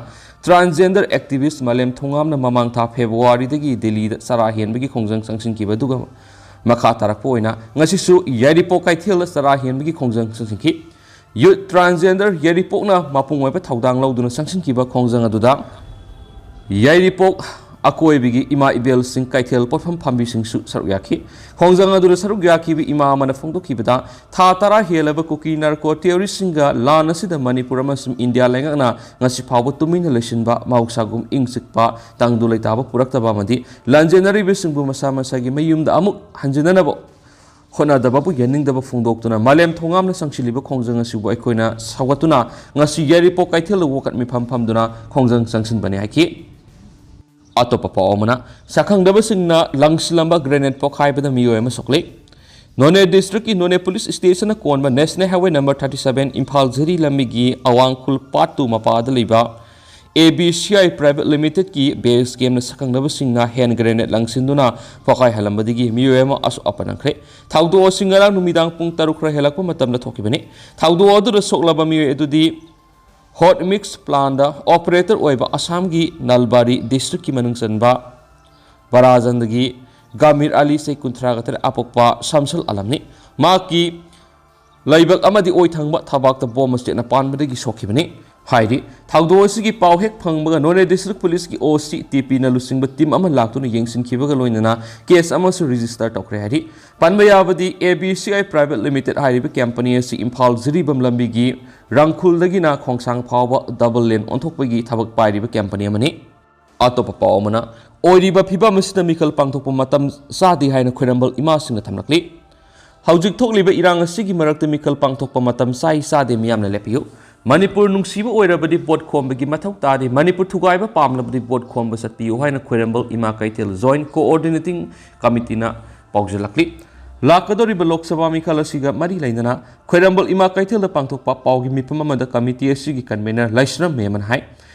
ꯇ꯭ꯔꯥꯟꯁꯖꯦꯟꯗꯔ ꯑꯦꯛꯇꯤꯚꯤꯁ ꯃꯥꯂꯦꯝ ꯊꯣꯉꯥꯝꯅ ꯃꯃꯥꯡ ꯊꯥ ꯐꯦꯕ꯭ꯔꯨꯋꯥꯔꯤꯗꯒꯤ ꯗꯤꯜꯂꯤꯗ ꯆꯔꯥ ꯍꯦꯟꯕꯒꯤ ꯈꯣꯡꯖꯪ ꯆꯪꯁꯤꯟꯈꯤꯕ ꯑꯗꯨꯒ ꯃꯈꯥ ꯇꯥꯔꯛꯄ ꯑꯣꯏꯅ ꯉꯁꯤꯁꯨ ꯌꯥꯏꯔꯤꯄꯣꯛ ꯀꯩꯊꯦꯜꯗ ꯆꯔꯥ ꯍꯦꯟꯕꯒꯤ ꯈꯣꯡꯖꯪ ꯆꯪꯁꯤꯟꯈꯤ꯫ ꯌꯨꯠ ꯇ꯭ꯔꯥꯟꯁꯖꯦꯟꯗꯔ ꯌꯥꯏꯔꯤꯄꯣꯛꯅ ꯃꯄꯨꯡ ꯑꯣꯏꯕ ꯊꯧꯗꯥꯡ ꯂꯧꯗꯨꯅ ꯆꯪꯁꯤꯟꯈꯤꯕ ꯈꯣꯡꯖꯪ ꯑꯗꯨꯗ ꯌꯥꯏꯔꯤꯄꯣꯛ ꯑꯀꯣꯏꯕꯒꯤ ꯏꯃꯥ ꯏꯕꯦꯜꯁꯤꯡ, ꯀꯩꯊꯦꯜ ꯄꯣꯠꯐꯝ ꯐꯝꯕꯤꯁꯤꯡꯁꯨ ꯁꯔꯨꯛ ꯌꯥꯈꯤ꯫ ꯈꯣꯡꯖꯪ ꯑꯗꯨꯗ ꯁꯔꯨꯛ ꯌꯥꯈꯤꯕ ꯏꯃꯥ ꯑꯃꯅ ꯐꯣꯡꯗꯣꯛꯈꯤꯕꯗ, ꯊꯥ ꯇꯔꯥ ꯍꯦꯜꯂꯕ ꯀꯨꯀꯤ ꯅꯥꯔꯀꯣ ꯇꯦꯔꯣꯔꯤꯁꯁꯤꯡꯒ ꯂꯥꯟ ꯑꯁꯤꯗ ꯃꯅꯤꯄꯨꯔ ꯑꯃꯁꯨꯡ ꯏꯟꯗꯤꯌꯥ ꯂꯩꯉꯥꯛꯅ ꯉꯁꯤ ꯐꯥꯎꯕ ꯇꯨꯃꯤꯟꯅ ꯂꯩꯁꯤꯟꯕ, ꯃꯍꯧꯁꯥꯒꯨꯝ ꯏꯪ ꯆꯤꯛꯄ, ꯇꯪꯗꯨ ꯂꯩꯇꯥꯕ ꯄꯨꯔꯛꯇꯕ ꯑꯃꯗꯤ ꯂꯥꯟꯖꯦꯟꯅꯔꯤꯕꯁꯤꯡꯕꯨ ꯃꯁꯥ ꯃꯁꯥꯒꯤ ꯃꯌꯨꯝꯗ ꯑꯃꯨꯛ ꯍꯟꯖꯤꯟꯅꯅꯕ ꯍꯣꯠꯅꯗꯕꯕꯨ ꯌꯥꯅꯤꯡꯗꯕ ꯐꯣꯡꯗꯣꯛꯇꯨꯅ ꯃꯥꯂꯦꯝ ꯊꯣꯉꯥꯝꯅ ꯆꯪꯁꯤꯜꯂꯤꯕ ꯈꯣꯡꯖꯪ ꯑꯁꯤꯕꯨ ꯑꯩꯈꯣꯏꯅ ꯁꯧꯒꯠꯇꯨꯅ ꯉꯁꯤ ꯌꯥꯏꯔꯤꯄꯣꯛ ꯀꯩꯊꯦꯜꯗ ꯋꯥꯀꯠ ꯃꯤꯐꯝ ꯐꯝꯗꯨꯅ ꯈꯣꯡꯖꯪ ꯆꯪꯁꯤꯟꯕꯅꯤ ꯍꯥꯏꯈꯤ꯫ ꯑꯇꯣꯞꯄ ꯄꯥꯎ ꯑꯃꯅ, ꯁꯛꯈꯪꯗꯕꯁꯤꯡꯅ ꯂꯪꯁꯤꯜꯂꯝꯕ ꯒ꯭ꯔꯦꯅꯦꯗ ꯄꯣꯈꯥꯏꯕꯗ ꯃꯤꯑꯣꯏ ꯑꯃ ꯁꯣꯛꯂꯦ꯫ ꯅꯣꯅꯦ ꯗꯤꯁꯇ꯭ꯔꯤꯛꯀꯤ ꯅꯣꯅꯦ ꯄꯨꯂꯤꯁ ꯁ꯭ꯇꯦꯁꯟꯅ ꯀꯣꯟꯕ national highway number thirty seven Imphal Jiri ꯂꯝꯕꯤꯒꯤ ꯑꯋꯥꯡ ꯈꯨꯜ ꯄꯥꯠ ꯇꯨ ꯃꯄꯥꯗ ꯂꯩꯕ A B C I private ꯂꯤꯃꯤꯇꯦꯗꯀꯤ ꯕꯦꯁ ꯀꯦꯝꯅ ꯁꯛꯈꯪꯗꯕꯁꯤꯡꯅ ꯍꯦꯟ ꯒ꯭ꯔꯦꯅꯦꯗ ꯂꯪꯁꯤꯟꯗꯨꯅ ꯄꯣꯈꯥꯏꯍꯜꯂꯝꯕꯗꯒꯤ ꯃꯤꯑꯣꯏ ꯑꯃ ꯑꯁꯣꯛ ꯑꯄꯟ ꯅꯪꯈ꯭ꯔꯦ꯫ ꯊꯧꯗꯣꯛ ꯑꯁꯤ ꯉꯔꯥꯡ ꯅꯨꯃꯤꯗꯥꯡ ꯄꯨꯡ ꯇꯔꯨꯛ ꯈꯔ ꯍꯦꯜꯂꯛꯄ ꯃꯇꯝꯗ ꯊꯣꯛꯈꯤꯕꯅꯤ꯫ ꯊꯧꯗꯣꯛ ꯑꯗꯨꯗ ꯁꯣꯛꯂꯕ ꯃꯤꯑꯣꯏ ꯑꯗꯨꯗꯤ ꯍꯣꯠ ꯃꯤꯛꯁ ꯄ꯭ꯂꯥꯟꯗ ꯑꯣꯄꯔꯦꯇꯔ ꯑꯣꯏꯕ ꯑꯁꯥꯝꯒꯤ ꯅꯜꯕꯥꯔꯤ ꯗꯤꯁꯇ꯭ꯔꯤꯛꯀꯤ ꯃꯅꯨꯡ ꯆꯟꯕ ꯕꯔꯥꯖꯟꯗꯒꯤ ꯒꯥꯃꯤꯔ ꯑꯂꯤ, ꯆꯍꯤ ꯀꯨꯟꯊ꯭ꯔꯥꯒ ꯇꯔꯦꯠ, ꯑꯄꯣꯛꯄ ꯁꯝꯁꯜ ꯑꯂꯝꯅꯤ꯫ ꯃꯍꯥꯛꯀꯤ ꯂꯩꯕꯛ ꯑꯃꯗꯤ ꯑꯣꯏ ꯊꯪꯕ ꯊꯕꯥꯛꯇ ꯕꯣꯝ ꯑꯃ ꯆꯦꯠꯅ ꯄꯥꯟꯕꯗꯒꯤ ꯁꯣꯛꯈꯤꯕꯅꯤ꯫ ꯍꯥꯏꯔꯤ꯫ ꯊꯧꯗꯣꯛ ꯑꯁꯤꯒꯤ ꯄꯥꯎ ꯍꯦꯛ ꯐꯪꯕꯒ ꯅꯣꯅꯦ ꯗꯤꯁꯇ꯭ꯔꯤꯛ ꯄꯨꯂꯤꯁꯀꯤ ꯑꯣ ꯁꯤ ꯇꯤ ꯄꯤꯅ ꯂꯨꯆꯤꯡꯕ ꯇꯤꯝ ꯑꯃ ꯂꯥꯛꯇꯨꯅ ꯌꯦꯡꯁꯤꯟꯈꯤꯕꯒ ꯂꯣꯏꯅꯅ ꯀꯦꯁ ꯑꯃꯁꯨ ꯔꯦꯖꯤꯁꯇꯔ ꯇꯧꯈ꯭ꯔꯦ ꯍꯥꯏꯔꯤ꯫ ꯄꯟꯕ ꯌꯥꯕꯗꯤ, ꯑꯦ B C I private limited ꯍꯥꯏꯔꯤꯕ ꯀꯝꯄꯅꯤ ꯑꯁꯤ ꯏꯝꯐꯥꯜ ꯖꯤꯔꯤꯕꯥꯝ ꯂꯝꯕꯤꯒꯤ ꯔꯪꯈꯨꯜꯗꯒꯤꯅ ꯈꯣꯡꯁꯥꯡ ꯐꯥꯎꯕ ꯗꯕꯜ ꯂꯦꯟ ꯑꯣꯟꯊꯣꯛꯄꯒꯤ ꯊꯕꯛ ꯄꯥꯏꯔꯤꯕ ꯀꯝꯄꯅꯤ ꯑꯃꯅꯤ꯫ ꯑꯇꯣꯞꯄ ꯄꯥꯎ ꯑꯃꯅ, ꯑꯣꯏꯔꯤꯕ ꯐꯤꯕꯝ ꯑꯁꯤꯗ ꯃꯤꯈꯜ ꯄꯥꯡꯊꯣꯛꯄ ꯃꯇꯝ ꯆꯥꯗꯦ ꯍꯥꯏꯅ ꯈꯣꯏꯔꯝꯕꯜ ꯏꯃꯥꯁꯤꯡꯅ ꯊꯝꯂꯛꯂꯤ꯫ ꯍꯧꯖꯤꯛ ꯊꯣꯛꯂꯤꯕ ꯏꯔꯥꯡ ꯑꯁꯤꯒꯤ ꯃꯔꯛꯇ ꯃꯤꯈꯜ ꯄꯥꯡꯊꯣꯛꯄ ꯃꯇꯝ ꯆꯥꯏ ꯆꯥꯗꯦ ꯃꯤꯌꯥꯝꯅ ꯂꯦꯞꯄꯤꯌꯨ꯫ ꯃꯅꯤꯄꯨꯔ ꯅꯨꯡꯁꯤꯕ ꯑꯣꯏꯔꯕꯗꯤ ꯚꯣꯠ ꯈꯣꯝꯕꯒꯤ ꯃꯊꯧ ꯇꯥꯗꯦ꯫ ꯃꯅꯤꯄꯨꯔ ꯊꯨꯒꯥꯏꯕ ꯄꯥꯝꯂꯕꯗꯤ ꯚꯣꯠ ꯈꯣꯝꯕ ꯆꯠꯄꯤꯌꯨ ꯍꯥꯏꯅ ꯈꯣꯏꯔꯝꯕꯜ ꯏꯃꯥ ꯀꯩꯊꯦꯜ ꯖꯣꯏꯟꯠ ꯀꯣꯑꯣꯔꯗꯤꯅꯦꯇꯤꯡ ꯀꯃꯤꯇꯤꯅ ꯄꯥꯎꯖꯦꯜꯂꯛꯂꯤ꯫ ꯂꯥꯛꯀꯗꯧꯔꯤꯕ ꯂꯣꯛ ꯁꯚꯥ ꯃꯤꯈꯜ ꯑꯁꯤꯒ ꯃꯔꯤ ꯂꯩꯅꯅ ꯈꯣꯏꯔꯝꯕꯜ ꯏꯃꯥ ꯀꯩꯊꯦꯜꯗ ꯄꯥꯡꯊꯣꯛꯄ ꯄꯥꯎꯒꯤ ꯃꯤꯐꯝ ꯑꯃꯗ ꯀꯃꯤꯇꯤ ꯑꯁꯤꯒꯤ ꯀꯟꯚꯦꯅꯔ ꯂꯥꯏꯁ꯭ꯔꯝ ꯃꯦꯃꯟ ꯍꯥꯏ,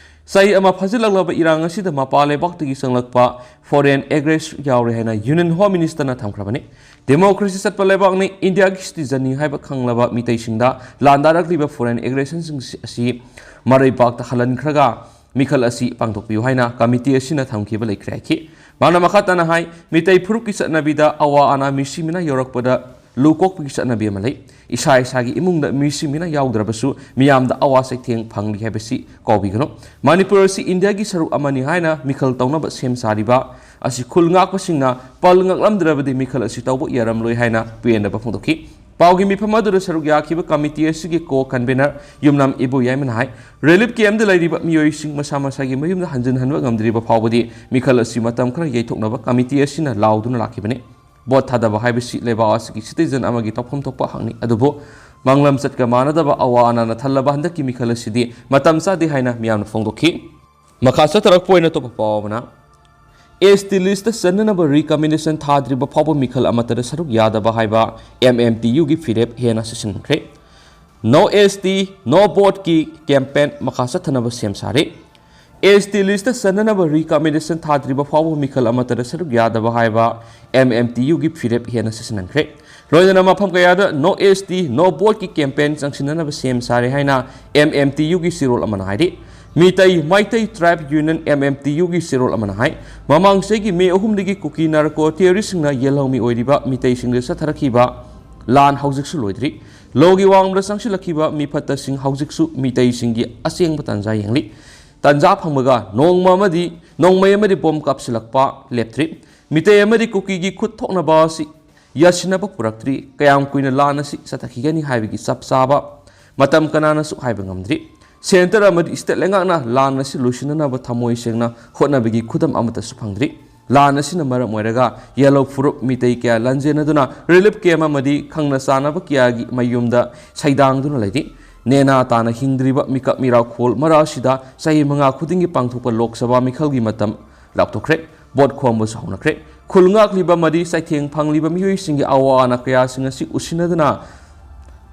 ꯆꯍꯤ ꯑꯃ ꯐꯥꯖꯤꯜꯂꯛꯂꯕ ꯏꯔꯥꯡ ꯑꯁꯤꯗ ꯃꯄꯥꯟ ꯂꯩꯕꯥꯛꯇꯒꯤ ꯆꯪꯂꯛꯄ ꯐꯣꯔꯦꯟ ꯑꯦꯒ꯭ꯔꯦꯁ ꯌꯥꯎꯔꯦ ꯍꯥꯏꯅ ꯌꯨꯅꯤꯌꯟ ꯍꯣꯝ ꯃꯤꯅꯤꯁꯇꯔꯅ ꯊꯝꯈ꯭ꯔꯕꯅꯤ꯫ ꯗꯦꯃꯣꯀ꯭ꯔꯦꯁꯤ ꯆꯠꯄ ꯂꯩꯕꯥꯛꯅꯤ, ꯏꯟꯗꯤꯌꯥꯒꯤ ꯁꯤꯇꯤꯖꯟꯅꯤ ꯍꯥꯏꯕ ꯈꯪꯂꯕ ꯃꯤꯇꯩꯁꯤꯡꯗ ꯂꯥꯟꯗꯥꯔꯛꯂꯤꯕ ꯐꯣꯔꯦꯟ ꯑꯦꯒ꯭ꯔꯦꯁꯟꯁꯤꯡ ꯑꯁꯤ ꯃꯔꯩꯕꯥꯛꯇ ꯍꯜꯍꯟꯈ꯭ꯔꯒ ꯃꯤꯈꯜ ꯑꯁꯤ ꯄꯥꯡꯊꯣꯛꯄꯤꯌꯨ ꯍꯥꯏꯅ ꯀꯃꯤꯇꯤ ꯑꯁꯤꯅ ꯊꯝꯈꯤꯕ ꯂꯩꯈ꯭ꯔꯦ ꯍꯥꯏꯈꯤ꯫ ꯃꯥꯅ ꯃꯈꯥ ꯇꯥꯅ ꯍꯥꯏ, ꯃꯤꯇꯩ ꯐꯨꯔꯨꯞꯀꯤ ꯆꯠꯅꯕꯤꯗ ꯑꯋꯥ ꯑꯅꯥ ꯃꯤꯁꯤ ꯃꯤꯅꯥ ꯌꯧꯔꯛꯄꯗ ꯂꯨ ꯀꯣꯛꯄꯒꯤ ꯆꯠꯅꯕꯤ ꯑꯃ ꯂꯩ꯫ ꯏꯁꯥ ꯏꯁꯥꯒꯤ ꯏꯃꯨꯡꯗ ꯃꯤꯁꯤ ꯃꯤꯅꯥ ꯌꯥꯎꯗ꯭ꯔꯕꯁꯨ ꯃꯤꯌꯥꯝꯗ ꯑꯋꯥ ꯆꯩꯊꯦꯡ ꯐꯪꯂꯤ ꯍꯥꯏꯕꯁꯤ ꯀꯥꯎꯕꯤꯒꯅꯨ꯫ ꯃꯅꯤꯄꯨꯔ ꯑꯁꯤ ꯏꯟꯗꯤꯌꯥꯒꯤ ꯁꯔꯨꯛ ꯑꯃꯅꯤ ꯍꯥꯏꯅ ꯃꯤꯈꯜ ꯇꯧꯅꯕ ꯁꯦꯝ ꯁꯥꯔꯤꯕ ꯑꯁꯤ ꯈꯨꯜ ꯉꯥꯛꯄꯁꯤꯡꯅ ꯄꯜ ꯉꯛꯂꯝꯗ꯭ꯔꯕꯗꯤ ꯃꯤꯈꯜ ꯑꯁꯤ ꯇꯧꯕ ꯌꯥꯔꯝꯂꯣꯏ ꯍꯥꯏꯅ ꯄꯦꯟꯗꯕ ꯐꯣꯡꯗꯣꯛꯈꯤ꯫ ꯄꯥꯎꯒꯤ ꯃꯤꯐꯝ ꯑꯗꯨꯗ ꯁꯔꯨꯛ ꯌꯥꯈꯤꯕ ꯀꯃꯤꯇꯤ ꯑꯁꯤꯒꯤ ꯀꯣ ꯀꯟꯚꯦꯅꯔ ꯌꯨꯝꯅꯥꯝ ꯏꯕꯣꯌꯥꯏꯃꯅ ꯍꯥꯏ, ꯔꯤꯂꯤꯐ ꯀꯦꯝꯞꯇ ꯂꯩꯔꯤꯕ ꯃꯤꯑꯣꯏꯁꯤꯡ ꯃꯁꯥ ꯃꯁꯥꯒꯤ ꯃꯌꯨꯝꯗ ꯍꯟꯖꯤꯟ ꯍꯟꯕ ꯉꯝꯗ꯭ꯔꯤꯕ ꯐꯥꯎꯕꯗꯤ ꯃꯤꯈꯜ ꯑꯁꯤ ꯃꯇꯝ ꯈꯔ ꯌꯩꯊꯣꯛꯅꯕ ꯀꯃꯤꯇꯤ ꯑꯁꯤꯅ ꯂꯥꯎꯗꯨꯅ ꯂꯥꯛꯈꯤꯕꯅꯤ꯫ ꯚꯣꯠ ꯊꯥꯗꯕ ꯍꯥꯏꯕꯁꯤ ꯂꯩꯕꯥꯛ ꯑꯁꯤꯒꯤ ꯁꯤꯇꯤꯖꯟ ꯑꯃꯒꯤ ꯇꯧꯐꯝ ꯊꯣꯛꯄ ꯍꯛꯅꯤ, ꯑꯗꯨꯕꯨ ꯃꯥꯡꯂꯝꯆꯠꯀ ꯃꯥꯟꯅꯗꯕ ꯑꯋꯥ ꯑꯅꯥꯅ ꯊꯜꯂꯕ ꯍꯟꯗꯛꯀꯤ ꯃꯤꯈꯜ ꯑꯁꯤꯗꯤ ꯃꯇꯝ ꯆꯥꯗꯦ ꯍꯥꯏꯅ ꯃꯤꯌꯥꯝꯅ ꯐꯣꯡꯗꯣꯛꯈꯤ꯫ ꯃꯈꯥ ꯆꯠꯊꯔꯛꯄ ꯑꯣꯏꯅ ꯑꯇꯣꯞꯄ ꯄꯥꯎ ꯑꯃꯅ, ꯑꯦꯁ ꯇꯤ ꯂꯤꯁꯇ ꯆꯟꯅꯅꯕ ꯔꯤꯀꯃꯦꯟꯗꯦꯁꯟ ꯊꯥꯗ꯭ꯔꯤꯕ ꯐꯥꯎꯕ ꯃꯤꯈꯜ ꯑꯃꯠꯇꯗ ꯁꯔꯨꯛ ꯌꯥꯗꯕ ꯍꯥꯏꯕ ꯑꯦꯝ ꯑꯦꯝ ꯇꯤ ꯌꯨꯒꯤ ꯐꯤꯔꯦꯞ ꯍꯦꯟꯅ ꯆꯦꯠꯁꯤꯟꯈ꯭ꯔꯦ꯫ ꯅꯣ ꯑꯦꯁ ꯇꯤ, ꯅꯣ ꯚꯣꯠꯀꯤ ꯀꯦꯝꯄꯦꯟ ꯃꯈꯥ ꯆꯠꯊꯅꯕ ꯁꯦꯝ ꯁꯥꯔꯦ꯫ ꯑꯦꯁ ꯇꯤ ꯂꯤꯁꯇ ꯆꯟꯅꯅꯕ ꯔꯤꯀꯃꯦꯟꯗꯦꯁꯟ ꯊꯥꯗ꯭ꯔꯤꯕ ꯐꯥꯎꯕ ꯃꯤꯈꯜ ꯑꯃꯠꯇꯗ ꯁꯔꯨꯛ ꯌꯥꯗꯕ ꯍꯥꯏꯕ ꯑꯦꯝ ꯑꯦꯝ ꯇꯤ ꯌꯨꯒꯤ ꯐꯤꯔꯦꯞ ꯍꯦꯟꯅ ꯆꯦꯠꯁꯤꯟꯍꯟꯈ꯭ꯔꯦ꯫ ꯂꯣꯏꯅꯅ ꯃꯐꯝ ꯀꯌꯥꯗ ꯅꯣ ꯑꯦꯁ ꯇꯤ, ꯅꯣ ꯚꯣꯠꯀꯤ ꯀꯦꯝꯄꯦꯟ ꯆꯪꯁꯤꯟꯅꯅꯕ ꯁꯦꯝ ꯁꯥꯔꯦ ꯍꯥꯏꯅ ꯑꯦꯝ ꯑꯦꯝ ꯇꯤ ꯌꯨꯒꯤ ꯆꯦꯔꯣꯜ ꯑꯃꯅ ꯍꯥꯏꯔꯤ꯫ ꯃꯤꯇꯩ ꯃꯩꯇꯩ ꯇ꯭ꯔꯥꯏꯕ union, M M T U, ꯒꯤ ꯆꯦꯔꯣꯜ ꯑꯃꯅ ꯍꯥꯏ, ꯃꯃꯥꯡ ꯆꯍꯤꯒꯤ ꯃꯦ ꯑꯍꯨꯝꯗꯒꯤ ꯀꯨꯀꯤ ꯅꯥꯔꯀꯣ ꯇꯦꯔꯣꯔꯤꯁꯁꯤꯡꯅ ꯌꯦꯜꯍꯧꯃꯤ ꯑꯣꯏꯔꯤꯕ ꯃꯤꯇꯩꯁꯤꯡꯗ ꯆꯠꯊꯔꯛꯈꯤꯕ ꯂꯥꯟ ꯍꯧꯖꯤꯛꯁꯨ ꯂꯣꯏꯗ꯭ꯔꯤ꯫ ꯂꯣꯒꯤ ꯋꯥꯡꯃꯗ ꯆꯪꯁꯤꯜꯂꯛꯈꯤꯕ ꯃꯤꯐꯠꯇꯁꯤꯡ ꯍꯧꯖꯤꯛꯁꯨ ꯃꯤꯇꯩꯁꯤꯡꯒꯤ ꯑꯁꯦꯡꯕ ꯇꯥꯟꯖꯥ ꯌꯦꯡꯂꯤ꯫ ꯇꯥꯟꯖꯥ ꯐꯪꯕꯒ ꯅꯣꯡꯃ ꯑꯃꯗꯤ, ꯅꯣꯡꯃꯩ ꯑꯃꯗꯤ ꯕꯣꯝ ꯀꯥꯞꯁꯤꯜꯂꯛꯄ ꯂꯦꯞꯇ꯭ꯔꯤ꯫ ꯃꯤꯇꯩ ꯑꯃꯗꯤ ꯀꯨꯀꯤꯒꯤ ꯈꯨꯠ ꯊꯣꯛꯅꯕ ꯑꯁꯤ ꯌꯥꯁꯤꯟꯅꯕ ꯄꯨꯔꯛꯇ꯭ꯔꯤ꯫ ꯀꯌꯥꯝ ꯀꯨꯏꯅ ꯂꯥꯟ ꯑꯁꯤ ꯆꯠꯊꯈꯤꯒꯅꯤ ꯍꯥꯏꯕꯒꯤ ꯆꯞ ꯆꯥꯕ ꯃꯇꯝ ꯀꯅꯥꯅꯁꯨ ꯍꯥꯏꯕ ꯉꯝꯗ꯭ꯔꯤ꯫ ꯁꯦꯟꯇꯔ ꯑꯃꯗꯤ ꯁ꯭ꯇꯦꯠ ꯂꯩꯉꯥꯛꯅ ꯂꯥꯟ ꯑꯁꯤ ꯂꯣꯏꯁꯤꯟꯅꯅꯕ ꯊꯃꯣꯏ ꯁꯦꯡꯅ ꯍꯣꯠꯅꯕꯒꯤ ꯈꯨꯗꯝ ꯑꯃꯠꯇꯁꯨ ꯐꯪꯗ꯭ꯔꯤ꯫ ꯂꯥꯟ ꯑꯁꯤꯅ ꯃꯔꯝ ꯑꯣꯏꯔꯒ ꯌꯦꯜꯍꯧ ꯐꯨꯔꯨꯞ ꯃꯤꯇꯩ ꯀꯌꯥ ꯂꯥꯟꯖꯦꯟꯅꯗꯨꯅ ꯔꯤꯂꯤꯐ ꯀꯦꯝꯞ ꯑꯃꯗꯤ ꯈꯪꯅ ꯆꯥꯟꯅꯕ ꯀꯌꯥꯒꯤ ꯃꯌꯨꯝꯗ ꯁꯩꯗꯥꯡꯗꯨꯅ ꯂꯩꯔꯤ꯫ ꯅꯦꯅꯥ ꯇꯥꯅ ꯍꯤꯡꯗ꯭ꯔꯤꯕ ꯃꯤꯀꯞ ꯃꯤꯔꯥꯎꯈꯣꯜ ꯃꯔꯛ ꯑꯁꯤꯗ ꯆꯍꯤ ꯃꯉꯥ ꯈꯨꯗꯤꯡꯒꯤ ꯄꯥꯡꯊꯣꯛꯄ ꯂꯣꯛ ꯁꯚꯥ ꯃꯤꯈꯜꯒꯤ ꯃꯇꯝ ꯂꯥꯞꯊꯣꯛꯈ꯭ꯔꯦ꯫ ꯚꯣꯠ ꯈꯣꯝꯕꯁꯨ ꯍꯧꯅꯈ꯭ꯔꯦ꯫ ꯈꯨꯜ ꯉꯥꯛꯂꯤꯕ ꯑꯃꯗꯤ ꯆꯩꯊꯦꯡ ꯐꯪꯂꯤꯕ ꯃꯤꯑꯣꯏꯁꯤꯡꯒꯤ ꯑꯋꯥ ꯑꯅꯥ ꯀꯌꯥꯁꯤꯡ ꯑꯁꯤ ꯎꯁꯤꯟꯅꯗꯨꯅ,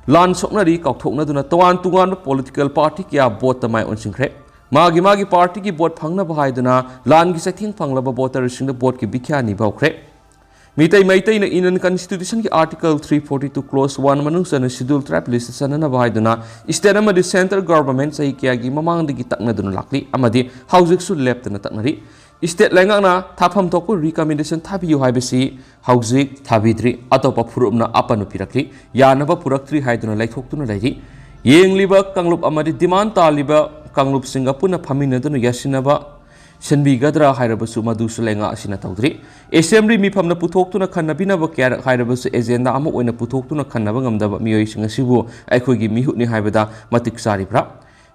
ꯂꯥꯟ ꯁꯣꯛꯅꯔꯤ ꯀꯥꯎꯊꯣꯛꯅꯗꯨꯅ ꯇꯣꯉꯥꯟ ꯇꯣꯉꯥꯟꯕ ꯄꯣꯂꯤꯇꯤꯀꯦꯜ ꯄꯥꯔꯇꯤ ꯀꯌꯥ ꯚꯣꯠꯇ ꯃꯥꯏ ꯑꯣꯟꯁꯤꯟꯈ꯭ꯔꯦ꯫ ꯃꯥꯒꯤ ꯃꯥꯒꯤ ꯄꯥꯔꯇꯤꯒꯤ ꯚꯣꯠ ꯐꯪꯅꯕ ꯍꯥꯏꯗꯨꯅ ꯂꯥꯟꯒꯤ ꯆꯩꯊꯦꯡ ꯐꯪꯂꯕ ꯚꯣꯇꯔꯁꯤꯡꯗ ꯚꯣꯠꯀꯤ ꯕꯤꯈ꯭ꯌꯥ ꯅꯤꯕ ꯍꯧꯈ꯭ꯔꯦ꯫ ꯃꯤꯇꯩ ꯃꯩꯇꯩꯅ Indian Constitution ꯒꯤ Article three forty two clause one ꯃꯅꯨꯡ ꯆꯟꯅ Scheduled Tribe list ꯇ ꯆꯟꯅꯅꯕ ꯍꯥꯏꯗꯨꯅ ꯁ꯭ꯇꯦꯠ ꯑꯃꯗꯤ ꯁꯦꯟꯇꯔ ꯒꯚꯔꯟꯃꯦꯟꯠ ꯆꯍꯤ ꯀꯌꯥꯒꯤ ꯃꯃꯥꯡꯗꯒꯤ ꯇꯛꯅꯗꯨꯅ ꯂꯥꯛꯂꯤ ꯑꯃꯗꯤ ꯍꯧꯖꯤꯛꯁꯨ ꯂꯦꯞꯇꯅ ꯇꯛꯅꯔꯤ꯫ ꯁ꯭ꯇꯦꯠ ꯂꯩꯉꯥꯛꯅ ꯊꯥꯐꯝ ꯊꯣꯛꯄ ꯔꯤꯀꯃꯦꯟꯗꯦꯁꯟ ꯊꯥꯕꯤꯌꯨ ꯍꯥꯏꯕꯁꯤ ꯍꯧꯖꯤꯛ ꯊꯥꯕꯤꯗ꯭ꯔꯤ꯫ ꯑꯇꯣꯞꯄ ꯐꯨꯔꯨꯞꯅ ꯑꯄꯟꯕ ꯄꯤꯔꯛꯂꯤ꯫ ꯌꯥꯅꯕ ꯄꯨꯔꯛꯇ꯭ꯔꯤ ꯍꯥꯏꯗꯨꯅ ꯂꯩꯊꯣꯛꯇꯨꯅ ꯂꯩꯔꯤ꯫ ꯌꯦꯡꯂꯤꯕ ꯀꯥꯡꯂꯨꯞ ꯑꯃꯗꯤ ꯗꯤꯃꯥꯟ ꯇꯥꯜꯂꯤꯕ ꯀꯥꯡꯂꯨꯞꯁꯤꯡꯒ ꯄꯨꯟꯅ ꯐꯝꯃꯤꯟꯅꯗꯨꯅ ꯌꯥꯁꯤꯟꯅꯕ ꯁꯤꯟꯕꯤꯒꯗ꯭ꯔꯥ ꯍꯥꯏꯔꯕꯁꯨ ꯃꯗꯨꯁꯨ ꯂꯩꯉꯥꯛ ꯑꯁꯤꯅ ꯇꯧꯗ꯭ꯔꯤ꯫ ꯑꯦꯁꯦꯝꯕ꯭ꯂꯤ ꯃꯤꯐꯝꯅ ꯄꯨꯊꯣꯛꯇꯨꯅ ꯈꯟꯅꯕꯤꯅꯕ ꯀꯌꯥꯔꯛ ꯍꯥꯏꯔꯕꯁꯨ ꯑꯦꯖꯦꯟꯗꯥ ꯑꯃ ꯑꯣꯏꯅ ꯄꯨꯊꯣꯛꯇꯨꯅ ꯈꯟꯅꯕ ꯉꯝꯗꯕ ꯃꯤꯑꯣꯏꯁꯤꯡ ꯑꯁꯤꯕꯨ ꯑꯩꯈꯣꯏꯒꯤ ꯃꯤꯍꯨꯠꯅꯤ ꯍꯥꯏꯕꯗ ꯃꯇꯤꯛ ꯆꯥꯔꯤꯕ꯭ꯔꯥ?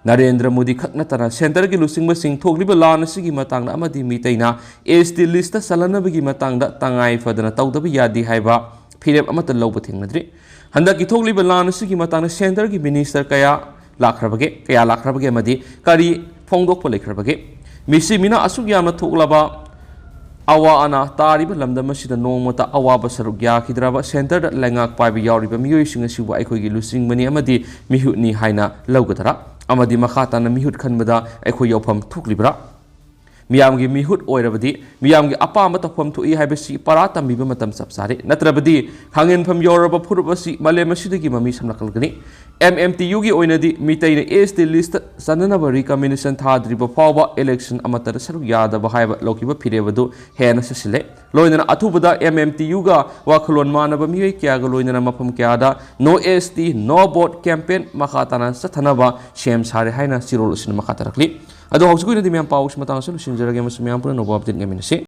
ꯅꯔꯦꯟꯗ꯭ꯔ ꯃꯣꯗꯤ ꯈꯛ ꯅꯠꯇꯅ ꯁꯦꯟꯇꯔꯒꯤ ꯂꯨꯆꯤꯡꯕꯁꯤꯡ ꯊꯣꯛꯂꯤꯕ ꯂꯥꯟ ꯑꯁꯤꯒꯤ ꯃꯇꯥꯡꯗ ꯑꯃꯗꯤ ꯃꯤꯇꯩꯅ S T list ꯇ ꯆꯜꯂꯟꯅꯕꯒꯤ ꯃꯇꯥꯡꯗ ꯇꯉꯥꯏ ꯐꯗꯅ ꯇꯧꯗꯕ ꯌꯥꯗꯦ ꯍꯥꯏꯕ ꯐꯤꯔꯦꯞ ꯑꯃꯠꯇ ꯂꯧꯕ ꯊꯦꯡꯅꯗ꯭ꯔꯤ꯫ ꯍꯟꯗꯛꯀꯤ ꯊꯣꯛꯂꯤꯕ ꯂꯥꯟ ꯑꯁꯤꯒꯤ ꯃꯇꯥꯡꯗ ꯁꯦꯟꯇꯔꯒꯤ ꯃꯤꯅꯤꯁꯇꯔ ꯀꯌꯥ ꯂꯥꯛꯈ꯭ꯔꯕꯒꯦ, ꯀꯌꯥ ꯂꯥꯛꯈ꯭ꯔꯕꯒꯦ ꯑꯃꯗꯤ ꯀꯔꯤ ꯐꯣꯡꯗꯣꯛꯄ ꯂꯩꯈ꯭ꯔꯕꯒꯦ? ꯃꯤꯁꯤ ꯃꯤꯅ ꯑꯁꯨꯛ ꯌꯥꯝꯅ ꯊꯣꯛꯂꯕ ꯑꯋꯥ ꯑꯅꯥ ꯇꯥꯔꯤꯕ ꯂꯝꯗꯝ ꯑꯁꯤꯗ ꯅꯣꯡꯃꯇ ꯑꯋꯥꯕ ꯁꯔꯨꯛ ꯌꯥꯈꯤꯗ꯭ꯔꯕ ꯁꯦꯟꯇꯔꯗ ꯂꯩꯉꯥꯛ ꯄꯥꯏꯕ ꯌꯥꯎꯔꯤꯕ ꯃꯤꯑꯣꯏꯁꯤꯡ ꯑꯁꯤꯕꯨ ꯑꯩꯈꯣꯏꯒꯤ ꯂꯨꯆꯤꯡꯕꯅꯤ ꯑꯃꯗꯤ ꯃꯤꯍꯨꯠꯅꯤ ꯍꯥꯏꯅ ꯂꯧꯒꯗ꯭ꯔꯥ? ꯑꯃꯗꯤ ꯃꯈꯥ ꯇꯥꯅ ꯃꯤꯍꯨꯠ ꯈꯟꯕꯗ ꯑꯩꯈꯣꯏ ꯌꯥꯎꯐꯝ ꯊꯣꯛꯂꯤꯕ꯭ꯔꯥ? ꯃꯤꯌꯥꯝꯒꯤ ꯃꯤꯍꯨꯠ ꯑꯣꯏꯔꯕꯗꯤ ꯃꯤꯌꯥꯝꯒꯤ ꯑꯄꯥꯝꯕ ꯇꯧꯐꯝ ꯊꯣꯛꯏ ꯍꯥꯏꯕꯁꯤ ꯄꯔꯥ ꯇꯝꯕꯤꯕ ꯃꯇꯝ ꯆꯞ ꯆꯥꯔꯦ꯫ ꯅꯠꯇ꯭ꯔꯕꯗꯤ ꯈꯥꯡꯍꯦꯟꯐꯝ ꯌꯧꯔꯕ ꯐꯨꯔꯨꯞ ꯑꯁꯤ ꯃꯥꯂꯦꯝ ꯑꯁꯤꯗꯒꯤ ꯃꯃꯤ ꯁꯝꯂꯛꯂꯒꯅꯤ꯫ ꯑꯦꯝ ꯑꯦꯝ ꯇꯤ ꯌꯨꯒꯤ ꯑꯣꯏꯅꯗꯤ ꯃꯤꯇꯩꯅ ꯑꯦꯁ ꯇꯤ ꯂꯤꯁꯇ ꯆꯟꯅꯅꯕ ꯔꯤꯀꯃꯦꯟꯗꯦꯁꯟ ꯊꯥꯗ꯭ꯔꯤꯕ ꯐꯥꯎꯕ ꯏꯂꯦꯛꯁꯟ ꯑꯃꯠꯇꯗ ꯁꯔꯨꯛ ꯌꯥꯗꯕ ꯍꯥꯏꯕ ꯂꯧꯈꯤꯕ ꯐꯤꯔꯦꯞ ꯑꯗꯨ ꯍꯦꯟꯅ ꯆꯠꯁꯤꯜꯂꯦ꯫ ꯂꯣꯏꯅꯅ ꯑꯊꯨꯕꯗ ꯑꯦꯝ ꯑꯦꯝ ꯇꯤ ꯌꯨꯒ ꯋꯥꯈꯜꯂꯣꯟ ꯃꯥꯟꯅꯕ ꯃꯤꯑꯣꯏ ꯀꯌꯥꯒ ꯂꯣꯏꯅꯅ ꯃꯐꯝ ꯀꯌꯥꯗ "No S T, No Vote" campaign ꯃꯈꯥ ꯇꯥꯅ ꯆꯠꯊꯅꯕ ꯁꯦꯝ ꯁꯥꯔꯦ ꯍꯥꯏꯅ ꯆꯦꯔꯣꯜ ꯑꯁꯤꯅ ꯃꯈꯥ ꯇꯥꯔꯛꯂꯤ꯫ ꯑꯗꯣ ꯍꯧꯖꯤꯛꯀꯤ ꯑꯣꯏꯅꯗꯤ ꯃꯌꯥꯝ ꯄꯥꯎꯁꯤ ꯃꯇꯥꯡ ꯑꯁꯤꯗ ꯂꯣꯏꯁꯤꯟꯖꯔꯒꯦ ꯑꯃꯁꯨꯡ ꯃꯌꯥꯝ ꯄꯨꯟꯅ ꯑꯅꯧꯕ ꯑꯞꯗꯦꯠ ꯉꯥꯏꯃꯤꯟꯅꯁꯤ꯫